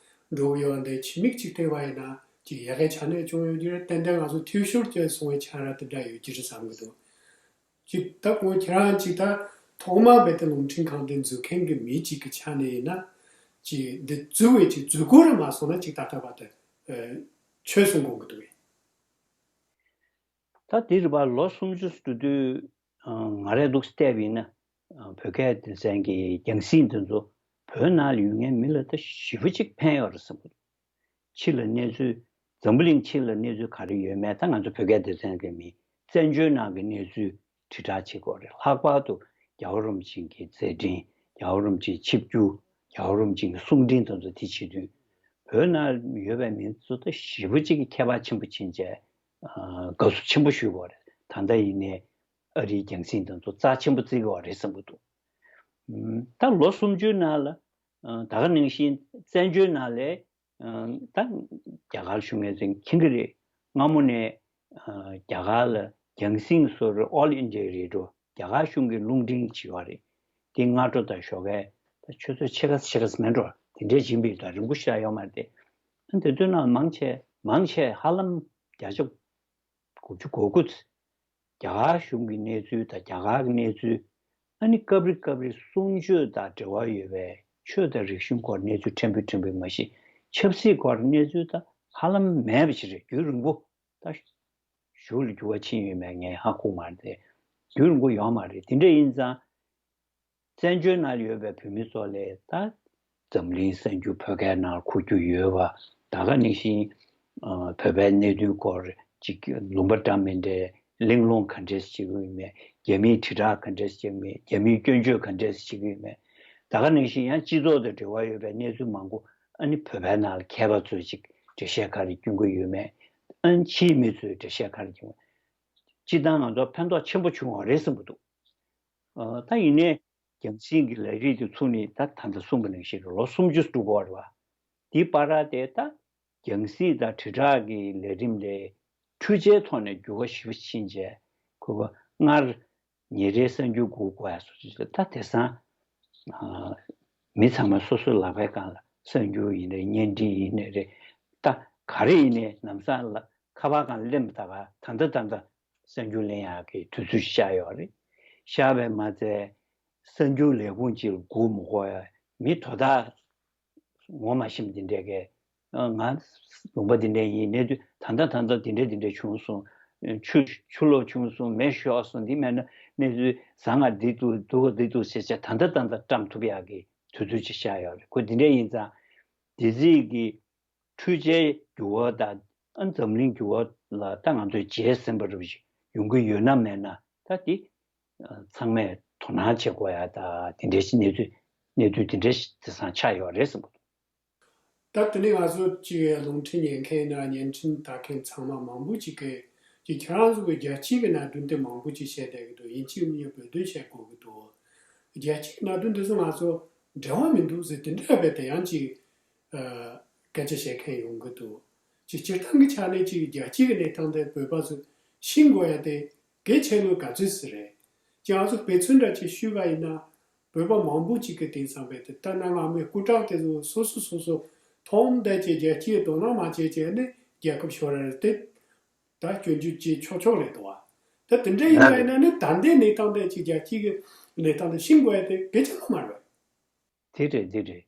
འགྲོ་གི་ཡོད་པ་འདི་ཕྱི་མིག་ཅིག་བལྟས་པ་ཡིན་ན། ཅིག་ཡ་གའི་ཆ་ནས་བྱུང་ཡོད་ཀྱི་རེད། ཏན་ཏན་ང་ཚོ་འཐུས་ཤོར་བྱས་སོང་བའི་ཆ་ར་དེ་འདྲ་ཡོད་ཀྱི་རེད་བསམ་གྱི་འདུག་ཅིག་ད་ཁོང་ཁྱེད་རང་ཅིག་ད་ཐོག་མར་རྦད་དེ་རླུང་འཕྲིན་ཁང་དེ་འཛུགས་མཁན་གྱི་མི་ཅིག་གི་ཆ་ནས་ཡིན་ན། ཅིག་འདི་འཛུགས་པའི་ཅིག་འཛུགས་སྐོར་རེ་མ་སོང་ན་ཅིག་ད་ལྟ་བར་དུ་ཆོད་སོང་དགོངས་ཀྱི་འདུག་གས། ད་དེ་རེད་པ། ལོ་སུམ་ཅུ་འགྲོ་དུས་ང་རས་འདུག་བལྟས་པ་ཡིན་ན། བོད་སྐད་སྡེ་ཚན་གྱི་རྒྱང་སྲིང་དེ་ཚོ་བོད་ནང་ལ་ཡོད་མཁན་མི་ལ་ད་ཞེ་པོ་ཅིག་ཕན་ཡོད་རེད་བསམ་གྱི་འདུག་ཕྱི་ལ་གནས་ཚུལ། འཛམ་བུ་གླིང་ཕྱི་ལ་གནས་ཚུལ་ག་རེ་ཡོད་མེད་ད་ང་ཚོ་བོད་སྐད་སྡེ་ཚན་གྱི་མི་བཙན་བྱོལ་ནང་གི་གནས་ཚུལ་དྲིལ་བསྒྲགས་བྱེད་དགོས་རེད། ལྷག་པར་དུ་རྒྱལ་བ་རིན་པོ་ཆེ་གི་མཛད་འཕྲིན། རྒྱལ་བ་རིན་པོ་ཆེའི་ཆིབས་བསྒྱུར། རྒྱལ་བ་རིན་པོ་ཆེ་གི་གསུང་འཕྲིན་དེ་ཚོ་དེ་བྱེད་དུས། བོད་ནང་ཡོད་པའི་མི་ཚོ་ད་ཞེ་པོ་ཅིག་གི་ཁྱད་པར་ཆེན་པོ་ཕྱིན་བྱས་དགའ་བསུ་ཆེན་པོ་ཞུ་དགོས་རེད། ད་ལྟ་ཡིན་ནའི་ཨ་རིའི་རྒྱང་སྲིང་དེ་ཚོ་རྩ་ཆེན་པོ་བརྩི་དགོས་རེད་བསམ་གྱི་འདུག་ད་ལོ་སུམ་ཅུའི་ནང་ལ་ད་ག་ནང་བཞིན་བཙན་བྱོལ་ནང་ལ་ད་རྒྱ་གར་གཞུང་ངོས་ནས་མཁྱེན་གྱི་རེད། སྔ་མོ་ནས་རྒྱ་གར་ལ་རྒྱང་སྲིང་བཟོ་རུ་All India Radio རྒྱ་གར་གཞུང་གི་རླུང་འཕྲིན་ཅིག་ཡོད་རེད། དེ་སྔ་དྲོ་དང་ཞོགས་ཀས་ད་ཆུ་ཚོད་ཕྱེད་ཀ་ཕྱེད་ཀ་མིན་འགྲོ་དེ་འདྲས་ཡིན་པའི་ད་རིང་པོ་ཞིག་ཡོད་མ་རེད་དེ། དེ་ཚོའི་ནང་མང་ཆེ་མང་ཆེ་ཧ་ལམ་བརྒྱ་ཆ་དགུ་བཅུ་གོ་དགུ་རྒྱ་གར་གཞུང་གི་གནས་ཚུལ་དང་རྒྱ་གར་གྱི་གནས་ཚུལ། ཨ་ནི་སྐབས་རེ་སྐབས་རེ་གསུང་ཆོས་དང་འབྲེལ་བ་ཡོད་པའི་ཆོས་དང་རིག་གཞུང་སྐོར་གནས་ཚུལ་ཕྲན་བུ་ཕྲན་བུ་མ་གཞི་ཆབ་སྲིད་སྐོར་གནས་ཚུལ་ད་ཧ་ལམ་མེད་པ་ཞིག་རེད། རྒྱུན་རིང་པོ་ད་གཞུག་ལ་འགྱུར་བ་ཕྱིན་ཡོད་མེད་ངས་ཧ་གོ་མ་རེད་དེ། རྒྱུན་རིང་པོ་ཡོད་མ་རེད། དེ་འདྲ་ཡིན་ཙང་། བཙན་བྱོལ་ནང་ལ་ཡོད་པའི་བོད་མི་ཚོ་ལས་ད་འཛམ་གླིང་གསར་འགྱུར་བོད་སྐད་ནང་གོ་རྒྱུ་ཡོད་པ། ད་ག་ནང་བཞིན་ཨ་བོད་པའི་གནད་དོན་སྐོར་ཅིག་ལུང་པ་འདྲ་མི་འདྲའི་གླེང་སློང་ག་འདྲས་བྱེད་ཀྱི་ཡོད་མེད་ རྒྱ་མིས་དྲིལ་བསྒྲགས་ག་འདྲས་བྱེད་ཀྱི་ཡོད་མེད། རྒྱ་མིས་སྐྱོན་བརྗོད་ག་འདྲས་བྱེད་ཀྱི་ཡོད་མེད། ད་ག་ནང་བཞིན་ཡང་སྤྱི་ཚོགས་དང་འབྲེལ་བ་ཡོད་པའི་གནས་ཚུལ་མང་པོ་ཨ་ནི་བོད་པའི་ནང་ལ་མཁས་པ་ཚོས་ཅིག་འགྲེལ་བཤད་ག་རེ་སྐྱོན་གྱི་ཡོད་མེད། ཨ་ནི་ཕྱིའི་མི་ཚོས་འགྲེལ་བཤད་ག་རེ་སྐྱོན། སྤྱིར་བཏང་ང་ཚོར་ཕན་ཐོགས་ཆེན་པོ་བྱུང་བ་རེད་བསམ་གྱི་འདུག་ཨ། ད་ཡིན་ནའི་རྒྱང་སྲིང་གི་ལས་རིགས་དེ་ཚུགས་ནས་ད་ད་ལྟ་གསུངས་པ་ནང་བཞིན་རེད། ལོ་སུམ་ཅུ་འགྲོ་གི་ཡོད་རེད་བ། དེའི་བར་དེ་ད་རྒྱང་སྲིང་དང་དྲིལ་བསྒྲགས་ཀྱི་ལས་རིམ་ལས་འཕྲུལ་ཆའི་ཐོག་ནས་འགྱུར་བ་ཞེ་པོ་ཕྱིན་བྱས། ཁོ་པ་སྔར་ཉིན་རེའི་གསར་འགྱུར་སྒུག་དགོས་ཡ་སོགས་ཅིག་ད་དེང་སང་ཨ། མི་ཚང་མ་སོ་སོའི་ལག་པའི་སྒང་ལ་གསར་འགྱུར་ཡིན་ནའི་བརྙན་འཕྲིན་ཡིན་ནའི་རེད། ད་ག་རེ་ཡིན་ནའི་ལམ་སང་ལ་ཁ་པར་སྒང་ལ་ལེན་པ་ད་ག་ད་ལྟ་ད་ལྟ་གསར་འགྱུར་ལེན་ཡག་གི་དུས་ཚོད་ཤར་ཡོད་རེད། ཤར་བས་མ་ཚད་གསར་འགྱུར་ལས་ཁུངས་ཅིག་ལ་སྒུག་མི་དགོས་ཡ། མི་དོ་བདག་ངོ་མ་ཤེས་པ་འདི་འདྲས་ཀྱིས་ཨ། ང་ལུང་པ་འདི་འདྲས་ཡིན། གནས་ཚུལ་ད་ལྟ་ད་ལྟ་འདི་འདྲས་འདི་འདྲས་བྱུང་སོང་། ཆུ་ཆུ་ལོག་བྱུང་སོང་། མེ་ཤོར་སོང་། འདི་མེད་ན་གནས་ཚུལ་བཟང་ང་འདི་འདུག་སྡུག་ག་འདི་འདུག་ཟེར་བྱས་ད་ལྟ་ད་ལྟ་བཀྲམ་ཐུབ་ཡག་གི་དུས་ཚོད་ཅིག་ཤར་ཡོད་རེད། ཁོ་འདི་འདྲས་ཡིན་ཙང་དེ་རྗེས་ཀྱི་འཕྲུལ་ཆའི་འགྱུར་བ་དང་ཨ་འཛམ་གླིང་འགྱུར་བ་ལ་ད་ང་ཚོས་བརྗེད་ཟིན་པ་རུ་ཞིག་ཡོང་གི་ཡོད་ན་མེད་ན་ད་དེ་ཚང་མས་དོ་སྣང་བྱེད་དགོས་ཡ། ད་དེ་འདྲའི་གནས་ཚུལ་གནས་ཚུལ་དེ་འདྲའི་དེང་སང་ཆགས་ཡོད་རེད་བསམ་གྱི་འདུག་ད་དེ་ནས་ང་ཚོ་ཅིག་རླུང་འཕྲིན་ཉན་མཁན་ཡིན་ན་བརྙན་འཕྲིན་ལྟ་མཁན་ཚང་མ་མང་པོ་ཅིག་གིས་ཅིག་ཁྱེད་རང་ཚོ་གི་རྒྱལ་སྤྱིའི་གི་གནད་དོན་དེ་མང་པོ་ཅིག་བཤད་བསྡད་ཀྱི་འདུག་ཡིན་གཅིག་མིན་གཉིས་བོད་དོན་བཤད་དགོས་ཀྱི་འདུག་རྒྱལ་སྤྱིའི་གནད་དོན་དེ་ཚོ་ང་ཚོ་འབྲེལ་བ་མི་འདུག་ཟེར་དེ་འདྲ་བས་དེ་ཡང་ཅིག་ཨ། སྐད་ཆ་བཤད་མཁན་ཡོང་གི་འདུག་ཅིག་སྤྱིར་བཏང་གི་ཆ་ནས་ཅིག་རྒྱལ་སྤྱིའི་གི་གནས་སྟངས་དེ་བོད་པ་ཚོས་ཤེས་དགོས་ཡ་དེ་གལ་ཆེ་ལོས་ག་ཚོད་ཟེར་རེད། ཅིག་ང་ཚོ་དཔེ་མཚོན་འདྲ་ཅིག་ཞུས་པ་ཡིན་ན། བོད་པ་མང་པོ་ཅིག་གིས་དེང་སང་བས་དེ་ལྟ་ན་སྔ་མོའི་སྐུ་དྲག་དེ་ཚོ་སོ་སོ་སོ་སོ་མཐོང་བསྡད་ཀྱི་རྒྱལ་སྤྱིའི་དོ་སྣང་མ་བྱས་བྱས་ནས་རྒྱལ་ཁབ་ཤོར་ར་རེད་དེ། ད་སྐྱོན་བརྗོད་བྱེད་ཆོག་ཆོག་རེད་དོ། ད་དེ་འདྲ་ཡིན་པ་ཡིན་ན་ནི་ད་ལྟའི་གནས་སྟངས་དེ་ཅིག་རྒྱལ་སྤྱིའི་གི་གནས་སྟངས་དེ་ཤེས་དགོས་ཡ་དེ་གལ་ཆེན་པོ་མ་རེད། དེ་རེད་དེ་རེད།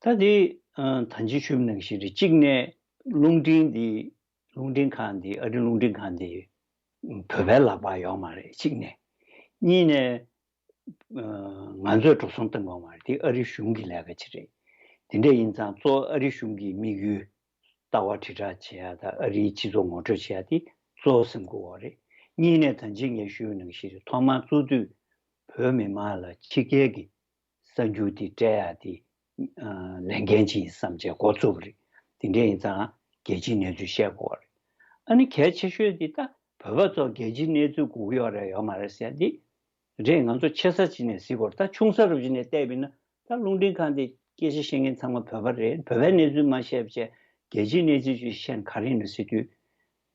ད་དེ་ཨ། ད་ཅི་ཞུས་པ་ནང་བཞིན་རེད། གཅིག་ནས་རླུང་འཕྲིན་འདི་རླུང་འཕྲིན་ཁང་འདི་ཨ་རིའི་རླུང་འཕྲིན་ཁང་འདི་བོད་པའི་ལག་པར་ཡོད་མ་རེད། གཅིག་ནས། གཉིས་ནས་ཨ། ང་ཚོས་འགྲོ་སོང་གཏོང་དགོས་མ་རེད། དེ་ཨ་རིའི་གཞུང་གི་ལས་ཀ་ཅིག་རེད། དེ་འདྲ་ཡིན་ཙང་གཙོ་བོ་ཨ་རིའི་གཞུང་གི་དམིགས་ཡུལ་ལྟ་བ་དྲིལ་བསྒྲགས་བྱེད་ཡ་དང་ཨ་རིའི་སྤྱི་ཚོགས་ངོ་སྤྲོད་བྱེད་ཡ་དེ་གཙོ་བོ་བསམ་དགོས་པ་རེད། གཉིས་ནས་ད་ཅི་ངས་ཞུས་པ་ནང་བཞིན་རེད། ཐོག་མར་བཙུགས་དུས་བོད་མི་མང་ལ་ཕྱི་རྒྱལ་གྱི་གསར་འགྱུར་དེ་སྤྲད་ཡ་དེ་ཨ། ལས་འགན་ཅིག་ཡིན་བསམ་བྱས་འགོ་བཙུགས་པ་རེད། དེ་འདྲ་ཡིན་ཙང་རྒྱལ་སྤྱིའི་གནས་ཚུལ་བཤད་དགོས་པ་རེད། ཨ་ནི་གལ་ཆེ་ཤོས་དེ་ད་བོད་པ་ཚོ་རྒྱལ་སྤྱིའི་གནས་ཚུལ་སྒུག་ཡོད་རེད་ཡོད་མ་རེད་ཟེར་ཡ་དེ་རེད། ང་ཚོ་ཆེ་ས་ཅིག་ནས་གཟིགས་དགོས་རེད། ད་ཆུང་ས་རུ་ཅིག་ནས་བལྟས་པ་ཡིན་ན་ད་རླུང་འཕྲིན་ཁང་དེ་སྐད་ཆ་བཤད་མཁན་ཚང་མ་བོད་པ་རེད། བོད་པའི་གནས་ཚུལ་མ་བཤད་བྱས་རྒྱལ་སྤྱིའི་གནས་ཚུལ་ཅིག་བཤད་ན་ག་རེ་ཡིན་ནམ་ཟེར་དུས་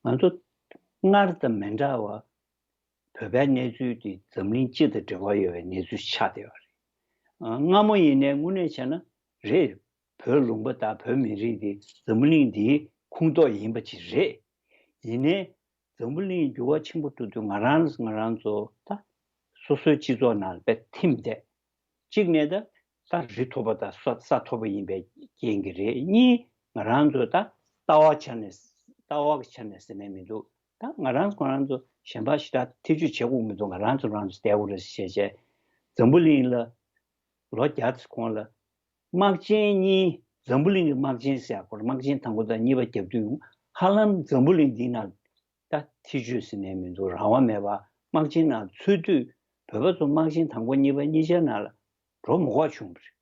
ང་ཚོ་སྔར་དང་མི་འདྲ་བ། བོད་པའི་གནས་ཚུལ་དེ་འཛམ་གླིང་སྤྱི་དང་འབྲེལ་བ་ཡོད་པའི་གནས་ཚུལ་ཆགས་བསྡད་པ་རེད། ཨ། སྔ་མོ་ཡིན་ནའི་དངོས་གནས་བྱས་ན་རེད། བོད་ལུང་པ་དང་བོད་མི་རིགས་དེ་འཛམ་གླིང་འདིའི་ཁོངས་གཏོགས་ཡིན་པ་ཅིག་རེད། ཡིན་ནའི་འཛམ་བུ་གླིང་འགྱུར་བ་ཆེན་པོ་འགྲོ་དུས་ང་རང་ང་རང་ཚོ་ད་སོ་སོའི་སྤྱི་ཚོགས་ནང་དཔེ་ཐིམ་བསྡད། གཅིག་ནས་ད་ད་རི་མཐོ་པོ་དང་ས་ས་མཐོ་པོ་ཡིན་པའི་རྐྱེན་གྱིས་རེད། གཉིས་ང་རང་ཚོ་ད་ལྟ་བ་ཆ་ནས་ལྟ་བ་གི་ཆ་ནས་ཟེར་ནས་མི་འདུག་ད་ང་རང་ཚོ་ང་རང་ཚོ་གཞན་པ་ཞེ་དྲག་ཐེ་ཇུས་བྱེད་དགོས་མི་འདུག་ང་རང་ཚོ་རང་ཚོ་བསྡད་དགོས་རེད་ཟེར་བྱས་བྱས། འཛམ་བུ་གླིང་ལ་ལོ་བརྒྱ་ཙམ་གོང་ལ་དམག་ཆེན་གཉིས། འཛམ་བུ་གླིང་གི་དམག་ཆེན་ཟེར་ཡག་སྐོར་དམག་ཆེན་དང་པོ་དང་གཉིས་པ་བརྒྱབ་དུས་ཧ་ལམ་འཛམ་བུ་གླིང་འདིའི་ནང་ད་ཐེ་ཇུས་ཟེར་ནས་མི་འདུག་རང་དབང་མེད་པ་དམག་ཆེན་ནང་ཚུད་དུས་བོད་པ་ཚོ་དམག་ཆེན་དང་པོ་གཉིས་པ་གཉིས་ཆ་ནང་ལ་འགྲོ་མི་དགོས་བྱུང་བ་རེད།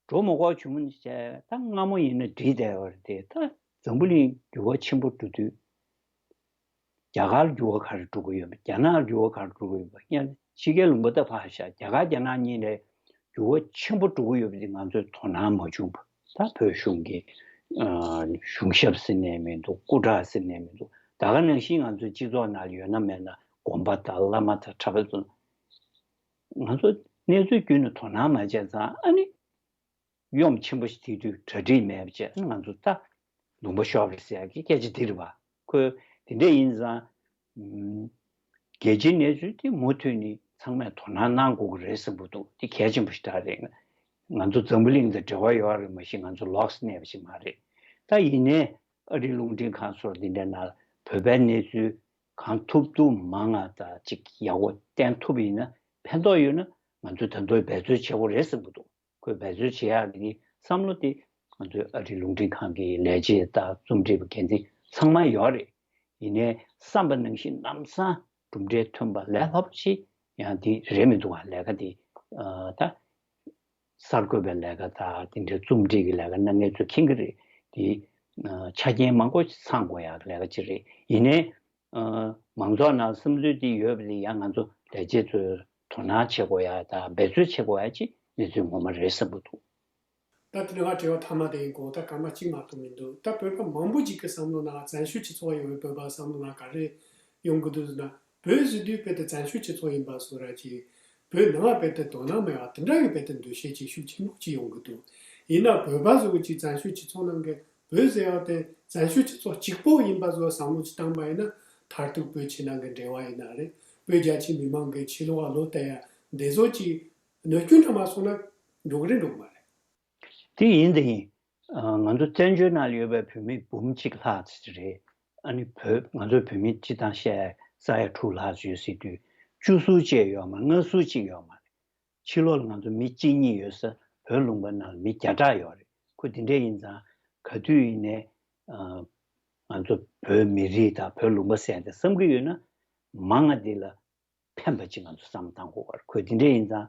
འགྲོ་མི་དགོས་བྱུང་བ་བྱས་ད་སྔ་མོ་ཡིན་ན་འགྲིག་བསྡད་པ་རེད་དེ། ད་འཛམ་བུ་གླིང་འགྱུར་བ་ཆེན་པོ་འགྲོ་དུས་རྒྱ་གར་འགྱུར་བ་ག་རེ་འགྲོ་གི་ཡོད་པ། རྒྱ་ནག་འགྱུར་བ་ག་རེ་འགྲོ་གི་ཡོད་པ། ཡང་ཕྱི་རྒྱལ་ལུང་པ་ད་ཕར་བཞག་རྒྱ་གར་རྒྱ་ནག་གཉིས་ལས་འགྱུར་བ་ཆེན་པོ་འགྲོ་གི་ཡོད་པ་དེ་ང་ཚོས་དོ་སྣང་མ་བྱུང་བ། ད་བོད་གཞུང་གི་ཨ་གཞུང་ཞབས་ཟེར་ནས་མི་འདུག་སྐུ་དྲག་ཟེར་ནས་མི་འདུག་ད་ག་ནང་བཞིན་ང་ཚོའི་སྤྱི་ཚོགས་ནང་ཡོད་ན་མེད་ན་དགོན་པ་དང་བླ་མ་དང་གྲྭ་པ་ཚོ་ང་ཚོ་གནས་ཚུལ་བརྒྱུད་ནས་དོ་སྣང་མ་བྱས་ཙང་ཨ་ནི། གཡོ་འོག་ཆེན་པོ་ཞིག་ཐེབས་དུས་གྲ་སྒྲིག་མེད་པ་བྱས་ང་ཚོ་ད་ལུང་པ་ཤོར་བ་རེད་ཟེར་ཡག་གི་སྐད་ཆ་འདི་རེད་བ། ཁོས་དེ་འདྲ་ཡིན་ཙང་། ཨམ། རྒྱལ་སྤྱིའི་གནས་ཚུལ་དེ་མུ་མཐུད་ནས་ཚང་མས་དོ་སྣང་གནང་དགོས་ཀྱི་རེད་བསམ་གྱི་འདུག་དེ་གལ་ཆེན་པོ་ཞིག་ད་རེད། ང་ཚོ་འཛམ་བུ་གླིང་དང་འབྲེལ་བ་ཡོད་རེད། མ་གཞི་ང་ཚོ་ལོགས་གནས་པ་ཞིག་མ་རེད། ད་ཡིན་ནའི་ཨ་རིའི་རླུང་འཕྲིན་ཁང་སོགས་འདི་འདྲའི་ནང་ལ་བོད་པའི་གནས་ཚུལ་གང་ཐུབ་ཐུབ་མང་ང་ད་ཅིག་ཡག་པོ་བསྟན་ཐུབ་པ་ཡིན་ན་ཕན་ཐོགས་ཡོད་ན་ང་ཚོས་ད་དུང་འབད་རྩོལ་བྱེད་དགོས་རེད་བསམ་གྱི་འདུག་ཁོས་འབད་རྩོལ་བྱེད་ཡག་གི་བསམ་བློ་དེ་ང་ཚོའི་ཨ་རིའི་རླུང་འཕྲིན་ཁང་གི་ལས་བྱེད་དང་རྩོམ་སྒྲིག་པ་འགན་འཛིན་ཚང་མ་ཡོད་རེད། ཡིན་ནའི་བསམ་པ་ནང་བཞིན་ལམ་སང་གྲུབ་འབྲས་ཐོན་པ་ལས་སླ་པོ་ཞིག་ ཡང་དེ་རེད་མི་འདུག་བ། ལས་ཀ་དེ་ད་གསར་འགོད་པའི་ལས་ཀ་དང་དེ་འདྲའི་རྩོམ་སྒྲིག་གི་ལས་ཀ་གནང་མཁན་ཚོས་མཁྱེན་གྱི་རེད། དེ་ཆ་རྐྱེན་མང་པོ་ཚང་དགོས་ཡག་ལས་ཀ་ཅིག་རེད། ཡིན་ནའི་མང་ཚོགས་ནང་བསམ་ཚུལ་དེ་ཡོད་པ་ལས་ཡང་ང་ཚོ་ལས་བྱེད་ཚོས་དོ་སྣང་བྱེད་དགོས་ཡག་དང་འབད་རྩོལ་བྱེད་དགོས་ཡག་ཅིག་གནས་ཚུལ་ངོ་མ་རེད་བསམ་གྱི་འདུག་ད་དེ་ནས་ང་དྲི་བ་མཐའ་མ་དེ་ཡིན་གོ། ད་སྐར་མ་གཅིག་མ་གཏོགས་མི་འདུག་ད་བོད་པ་མང་པོ་ཅིག་གི་བསམ་བློ་ནང་བཙན་བྱོལ་སྤྱི་ཚོགས་ཡོད་པའི་བོད་པ་བསམ་བློ་ནང་ག་རེ་ཡོང་གི་འདུག་ཟེར་ན། བོད་ཟེར་དུས་དཔེ་དེ་བཙན་བྱོལ་སྤྱི་ཚོགས་ཡིན་པ་བཟོ་འདྲ་ཅིག་བོད་ནང་དཔེ་དེ་དོ་སྣང་མེད་པ་དེ་འདྲ་གི་དཔེ་དེ་འདུ་ཤེས་ཅིག་ཤུགས་ཆེན་པོ་ཅིག་ཡོང་གི་འདུག་ཡིན་ན་བོད་པ་ཚོ་གི་ཅིག་བཙན་བྱོལ་སྤྱི་ཚོགས་ནང་གི་བོད་ཟེར་ཡག་དེ་བཙན་བྱོལ་སྤྱི་ཚོགས་གཅིག་པོ་ཡིན་པ་བཟོ་བསམ་བློ་ཅིག་བཏང་པ་ཡིན་ན། མཐར་ཐུག་བོད་ཕྱི་ནང་གི་འབྲེལ་བ་ཡིན་ན་རེད། བོད་རྒྱ་ཆེ་མི་མང་གི་ཕྱི་ལོགས་ལ་ལོ་བསྟར་ཡག་འདི་ཚོ་ཅིག་གནོད་སྐྱོན་འདྲ་མ་སོང་ན་འགྲོ་གི་རེད་འགྲོ་གི་མ་རེད། དེ་ཡིན་དེ་ཡིན། ང་ཚོ་བཙན་བྱོལ་ནང་ལ་ཡོད་པའི་བོད་མི་འབུམ་གཅིག་ལྷག་ཙམ་རེད། ཨ་ནི་བོད་ང་ཚོ་བོད་མི་སྤྱི་བཏང་བཤད་ས་ཡ་དྲུག་ལྷག་ཙམ་ཡོད་སྲིད་དུས་བཅུ་ཟུར་བཅས་ཡོད་མ་རེད། ལྔ་ཟུར་གཅིག་ཡོད་མ་རེད། ཕྱི་ལོགས་ལ་ང་ཚོ་མི་གཅིག་གཉིས་ཡོད་ས་བོད་ལུང་པ་ནང་ལ་མི་བརྒྱ་ཕྲག་ཡོད་རེད། ཁོ་དེ་འདྲས་ཡིན་ཙང་ག་དུས་ཡིན་ནའི་ང་ཚོ་བོད་མི་རིགས་དང་བོད་ལུང་པ་ཟེར་ཏེ་བསམ་གྱི་ཡོད་ན་མང་ང་འདི་ལ་ཕན་པ་ཅིག་ང་ཚོ་བསམ་བཏང་དགོས་པ་རེད། ཁོས་དེ་འདྲས་ཡིན་ཙང་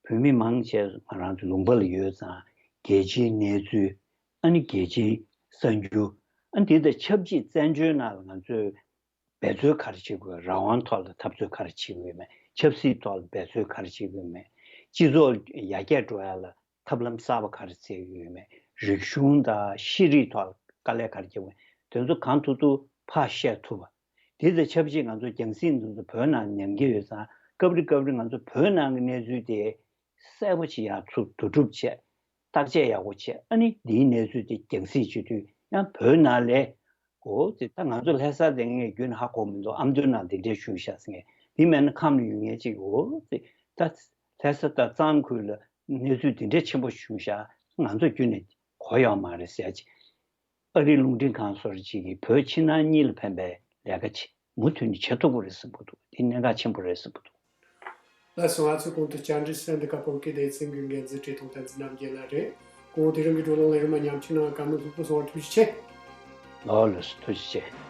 བོད་མི་མང་ཆེ་ང་རང་ཚོ་ལུང་པ་ལ་ཡོད་ཙང་རྒྱལ་སྤྱིའི་གནས་ཚུལ། ཨ་ནི་རྒྱལ་སྤྱིའི་གསར་འགྱུར། ཨ་ནི་དེ་དང་ཆབས་ཅིག་བཙན་བྱོལ་ནང་ལ་ང་ཚོས་འབད་རྩོལ་ག་རེ་བྱེད་དགོས། རང་དབང་ཐོག་ལ་འཐབ་རྩོད་ག་རེ་བྱེད་དགོས་མེད། ཆབ་སྲིད་ཐོག་ལ་འབད་རྩོལ་ག་རེ་བྱེད་དགོས་མེད། སྤྱི་ཚོགས་ཡར་རྒྱས་འགྲོ་ཡ་ལ་ཐབས་ལམ་གསར་པ་ག་རེ་བཙལ་གྱི་ཡོད་མེད། རིག་གཞུང་དང་ཤེས་རིག་ཐོག་ལ་དཀའ་ལས་ག་རེ་བརྒྱབ་དགོས། དེ་ཚོ་གང་ཐུབ་ཐུབ་ཕར་བཤད་ཐུབ་པ། དེ་དང་ཆབས་ཅིག་ང་ཚོ་རྒྱང་སྲིང་འདི་ཚོ་བོད་ནང་ཉམས་ཀྱི་ཡོད་ཙང་སྐབས་རེ་སྐབས་རེ་ང་ཚོ་བོད་ནང་གི་གནས་ཚུལ་དེ་གསལ་པོ་ཅིག་ཡར་ཚུར་བསྡུ་སྒྲུབ་བྱས། བརྟག་དཔྱད་ཡག་པོ་བྱས། ཨ་ནི་འདིའི་གནས་ཚུལ་དེ་རྒྱང་སྲིང་བྱེད་དུས་ཡང་བོད་ནང་ལས། འོ་དེ་ད་ང་ཚོ་ལྷ་ས་དེ་ངས་རྒྱུན་ཧ་གོ་མི་འདུག་ཨ་མདོའི་ནང་དེ་འདྲས་བྱུང་ཤག་ཟེར་མཁན། དེ་མེད་ན་ཁམས་ལ་ཡོད་མཁན་ཅིག་འོ་དེ་ད་ལྷ་ས་དང་གཙང་ཁུལ་ལ་གནས་ཚུལ་དེ་འདྲས་ཆེན་པོ་བྱུང་ཤག་ང་ཚོ་རྒྱུན་ནས་གོ་ཡོད་མ་རེད་ཟེར་ཅིག་ཨ་རིའི་རླུང་འཕྲིན་ཁང་སོགས་ཅིག་གིས་བོད་ཕྱི་ནང་གཉིས་ལ་ཕན་པའི་ལས་ཀ་ཅིག་མུ་མཐུད་ནས་བྱེད་ཐུབ་ཀྱི་རེད་བསམ་གྱི་འདུག་དེ་གནད་འགག་ཆེན་པོ་རེད་བསམ་གྱི་འདུག་ལགས་སོ། ང་ཚོའི་གོང་དུ་བཅར་འདྲི་ཞུ་མཁན་འདི་ཀ་བོད་ཀྱི་སྡེ་ཚན་གྱི་འགན་འཛིན་བཀྲས་མཐོང་བསྟན་འཛིན་རྣམ་རྒྱལ་ལགས་རེད། གོང་དེ་རིང་གི་བགྲོ་གླེང་ལ་རིམ་པ་མཉམ་ཞུགས་གནང་བཀའ་མོལ་ལྷུག་པོ་གསུང་བར་ཐུགས་རྗེ་ཆེ། ལགས་ལགས་སོ། ཐུགས་རྗེ་ཆེ།